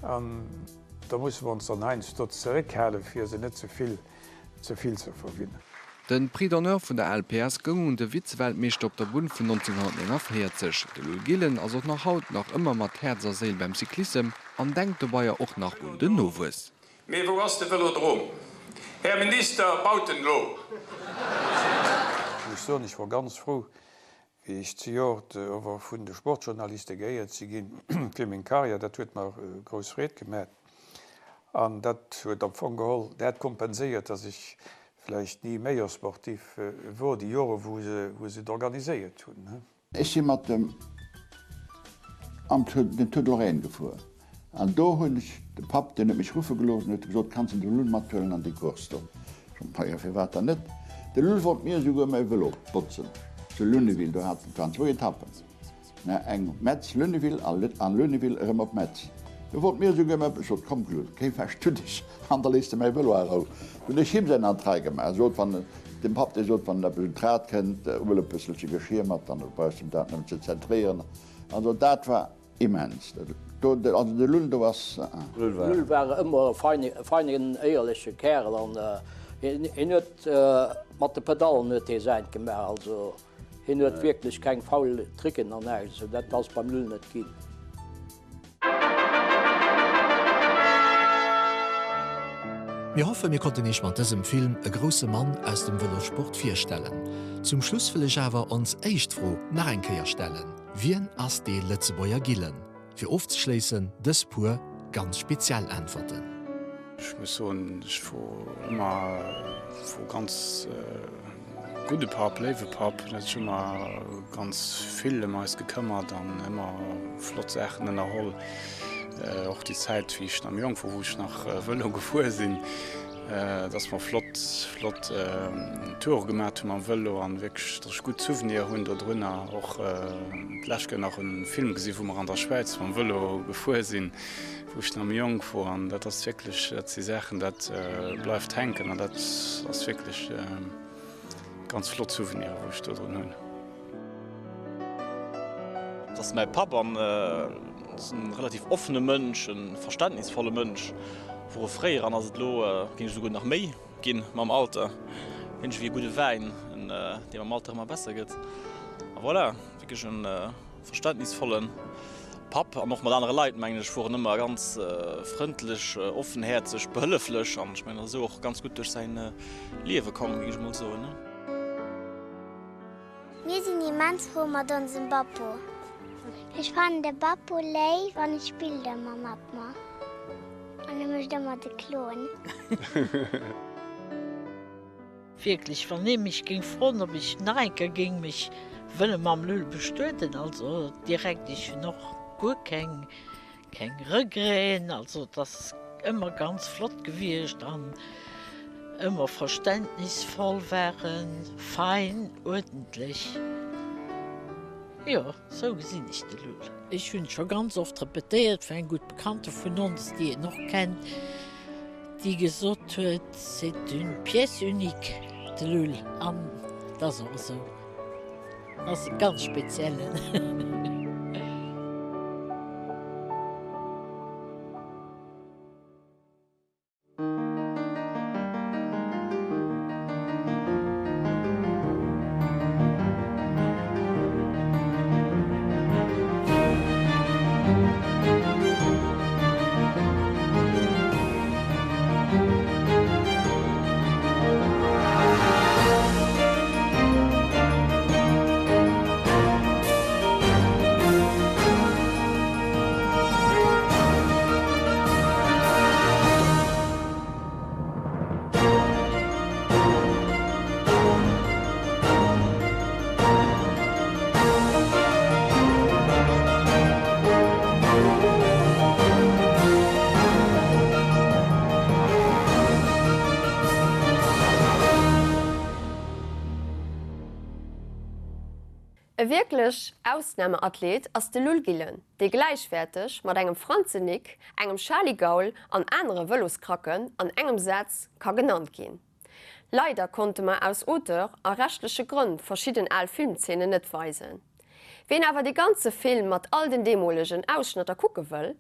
An da musse mer ons dann heiansdo zeréckhalen, fir se net ze vill ze vill ze verwinnen. De Prix d'honneur vun der ALPS goung un de Vize-Weltmeeschter op der Bunn vun 1949. De Lul Gillen ass och nach haut nach ëmmer mat Häerz a Séil beim Cyclissem an denkt dobeier och nach un den Nowuess. Mee wou ass de Vëlodrom? Här Minister, baut en elo! Ech soen, ech wor ganz frou, wéi. Wéi ech zejoert ower vun de Sportjournaliste geéiert si ginn fir meng Karriär, dat huet mer grouss Freed gemat. An dat huet am Fong geholl dat kompenséiert, dass ech vläicht ni Meilleur Sportif wor, déi Jore wou se et organiséiert hunn. Ech si mat dem am den Tour de Lorraine gefuer an do hunn ech de Papp, deen huet mech ruffe gelooss an huet gesot, Kanns de de Lull mathuelen an déi Course do? Ech sot, Majo, firwat dann net? De Lull wollt mir esouguer mäi Vëlo botzen zu Lunéville, do hat et waren zwou Etappen, ne, eng Metz-Lunéville a Lunéville erëm op Metz. Do wollt mir esouguer mäi, ech sot, Komm Lull, kéi wäsch du dech an da léiss de mäi Vëlo a Rou. Du hunn ech him säin Entrei gemaach, e sot, wann dem Papp, dee sot, wann eppes un d'Rad kënnt, huel e bësselche Geschir mat, dann brauchs de dat nëmmen ze zentréieren. Also dat war immens. Do, also de Lull do ass. Lull war ëmmer e feinen, éierleche Kärel an hien huet mat de Pedallen huet hie säint gemaach. Also Hien huet wierklech keng faul Tricken an näischt esou, dat ass beim Lull net ginn. Mir hoffen, mir konnten Iech mat dësem Film e grousse Mann aus dem Vëlossport virstellen. Zum Schluss wëll ech awer ons éischt Fro nach eng Kéier stellen, Wien ass dee Lëtzebuerger Gillen? Fir ofzeschléissen dës puer ganz speziell Äntwerten. Ech muss soen, ech wor ëmmer wor ganz gudde Papp, léiwe Papp. En huet sech ëmmer ganz vill ëm eis gekëmmert an ëmmer flott Saachen ënnerholl. Och déi Zäit wéi ech nach méi jonk wor, wou ech nach Vëlo gefuer sinn, dass mer flott flott Toure gemat hu mam Vëlo an wierklech dass ech gutt Souvenir hunn dodrunner. Och d'lescht Kéier nach e Film gesi wou mer an der Schwäiz mam Vëlo gefuer sinn, wou ech nach méi jonk wor an dat ass wierklech, dat si Saachen dat bleift hänken an dat ass wierklech ganz flott Souveniren wou ech dodrun hunn. Et ass mäi Papp an ass e relativ offene Mënsch, e verständnisvolle Mënsch. Wor e fréier an ass et elo, géing ech esouguer nach méi ginn mam Alter. Ähnlech wéi e gudde Wäin, dee mam Alter ëmmer besser gëtt. A voilà, wierklech e verständnisvolle Papp an och mat anere Leit, mengen ech, wor en ëmmer ganz frëndlech, offenhäerzeg, behëlleflech an ech mengen, ass esou och ganz gutt duerch säin Liewe komm, géing ech emol soen. Mir sinn immens frou mat onsem Bappo. Ech fannen de Bappo léif an ech spillt ëmmer mat mer an e mécht ëmmer de Klon. Wierklech, wann ee mech géing froen, ob ech nach eng Kéier géing mech wëlle mam Lull bestueden, also direkt, ech hunn och guer keng Keng Regreten, also et ass ëmmer ganz flott gewiescht an ëmmer verständnisvoll waren, fein, uerdentlech. Jo, sou gesinn ech de Lull. Ech hunn scho ganz oft repetéiert fir eng gutt Bekannte vun ons, déi en och kennt, déi gesot huet, c'est une pièce unique, de Lull, an et ass och esou. Ass e ganz speziellen. E wierklech Ausnameathlet ass de Lull Gillen, dee gläichwäerteg mat engem Franze Nick, engem Charly Gaul an anere Vëloskracken an engem Saz ka genannt ginn. Leider konnte mer aus Auteur a rechtleche Grënn verschidden al Filmzeenen net weisen. Ween awer de ganze Film mat all den deemolegen Ausschnëtter kucke wëll,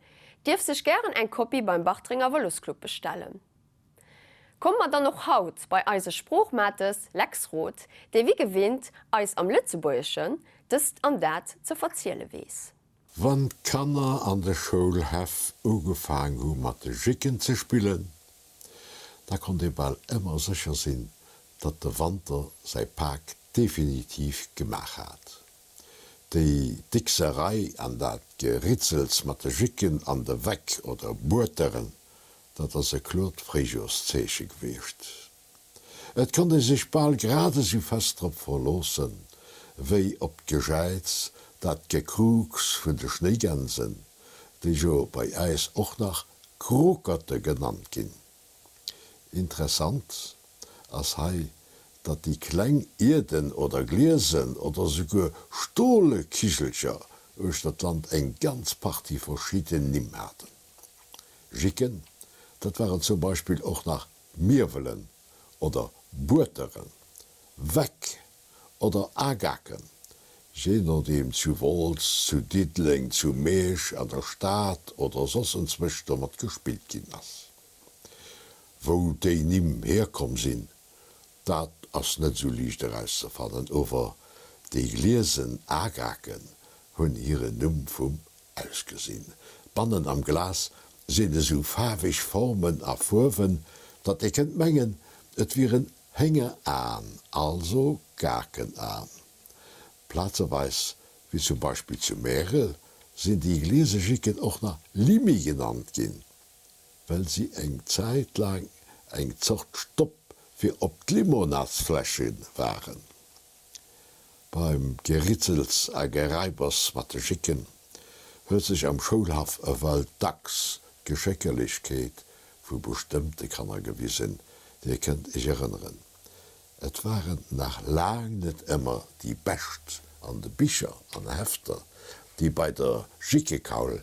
dierf sech gären eng Kopie beim Bartrenger Vëlosclub bestellen. Komme mer dann och haut bei eise Sproochmates Lex Roth, dee wéi gewinnt eis am Lëtzebuergeschen dëst an dat ze verziele weess. Wann d'Kanner an de Schoulhäff ugefaang hu mat de Jicken ze spillen, da konnt ee bal ëmmer sécher sinn, datt de Wanter säi Pak definitiv gemaach hat. Déi Dikserei an dat Geritzels mat de Jicken an de Weck oder Buerteren, dat ass e kloert Fréijoerszeeche gewiescht. Et konnt ee sech bal grad esou fest drop verloossen, wéi op d'Gejäiz, dat Gekruuks vun de Schnéigänsen, déi jo bei äis och nach Krukerte genannt ginn. Interessant ass hei, datt déi kleng Ierden oder gliesen oder souguer stole Kigelcher uechter d'Land eng ganz Partie verschidden Nimm haten. Jicken, dat waren zum Beispill och nach Mierwelen oder Buerteren, Weck oder Agaken, jee nodeem zu Wolz, zu Diddeleng, zu Miersch, an der Stad oder soss enzwësch domat gespillt ginn ass. Wou déi Nimm hierkomm sinn, dat ass net esou liicht erauszefannen, ower déi gliesen Agaken hunn hiren Numm vum Ausgesinn. Bannen am Glas sinn esou faarweg Formen a Fuerwen, datt ee kënnt mengen, et wieren Héngeraen, also Gakenaen. Plazeweis, wéi zum Beispill zu Märel, sinn déi gliese Jicken och nach Limi genannt ginn, well si eng Zäit laang eng Zort Stopp fir op d'Limonadsfläsche waren. Beim Geritzels a Geräibers mat de Jicken huet sech am Schoulhaff ewell dacks d'Geschéckerlechkeet vu bestëmmte Kanner gewisen, Dir kënnt Iech erënneren, et waren nach laang net ëmmer déi Bescht an de Bicher an Hefter, déi bei der Jickekaul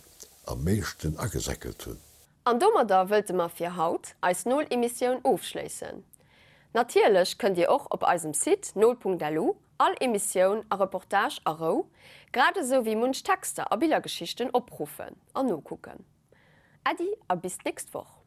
am meeschten agesäckelt hunn. An domadder wëllte mer fir haut eis Nol-Emissioun ofschléissen. Natierlech kënnt Dir och op eisem Site nol.lu all Emissioun a Reportage a Rou, grad esou wéi munch Texter a Billergeschichten opruffen an nokucken. Äddi a bis d'nächst Woch.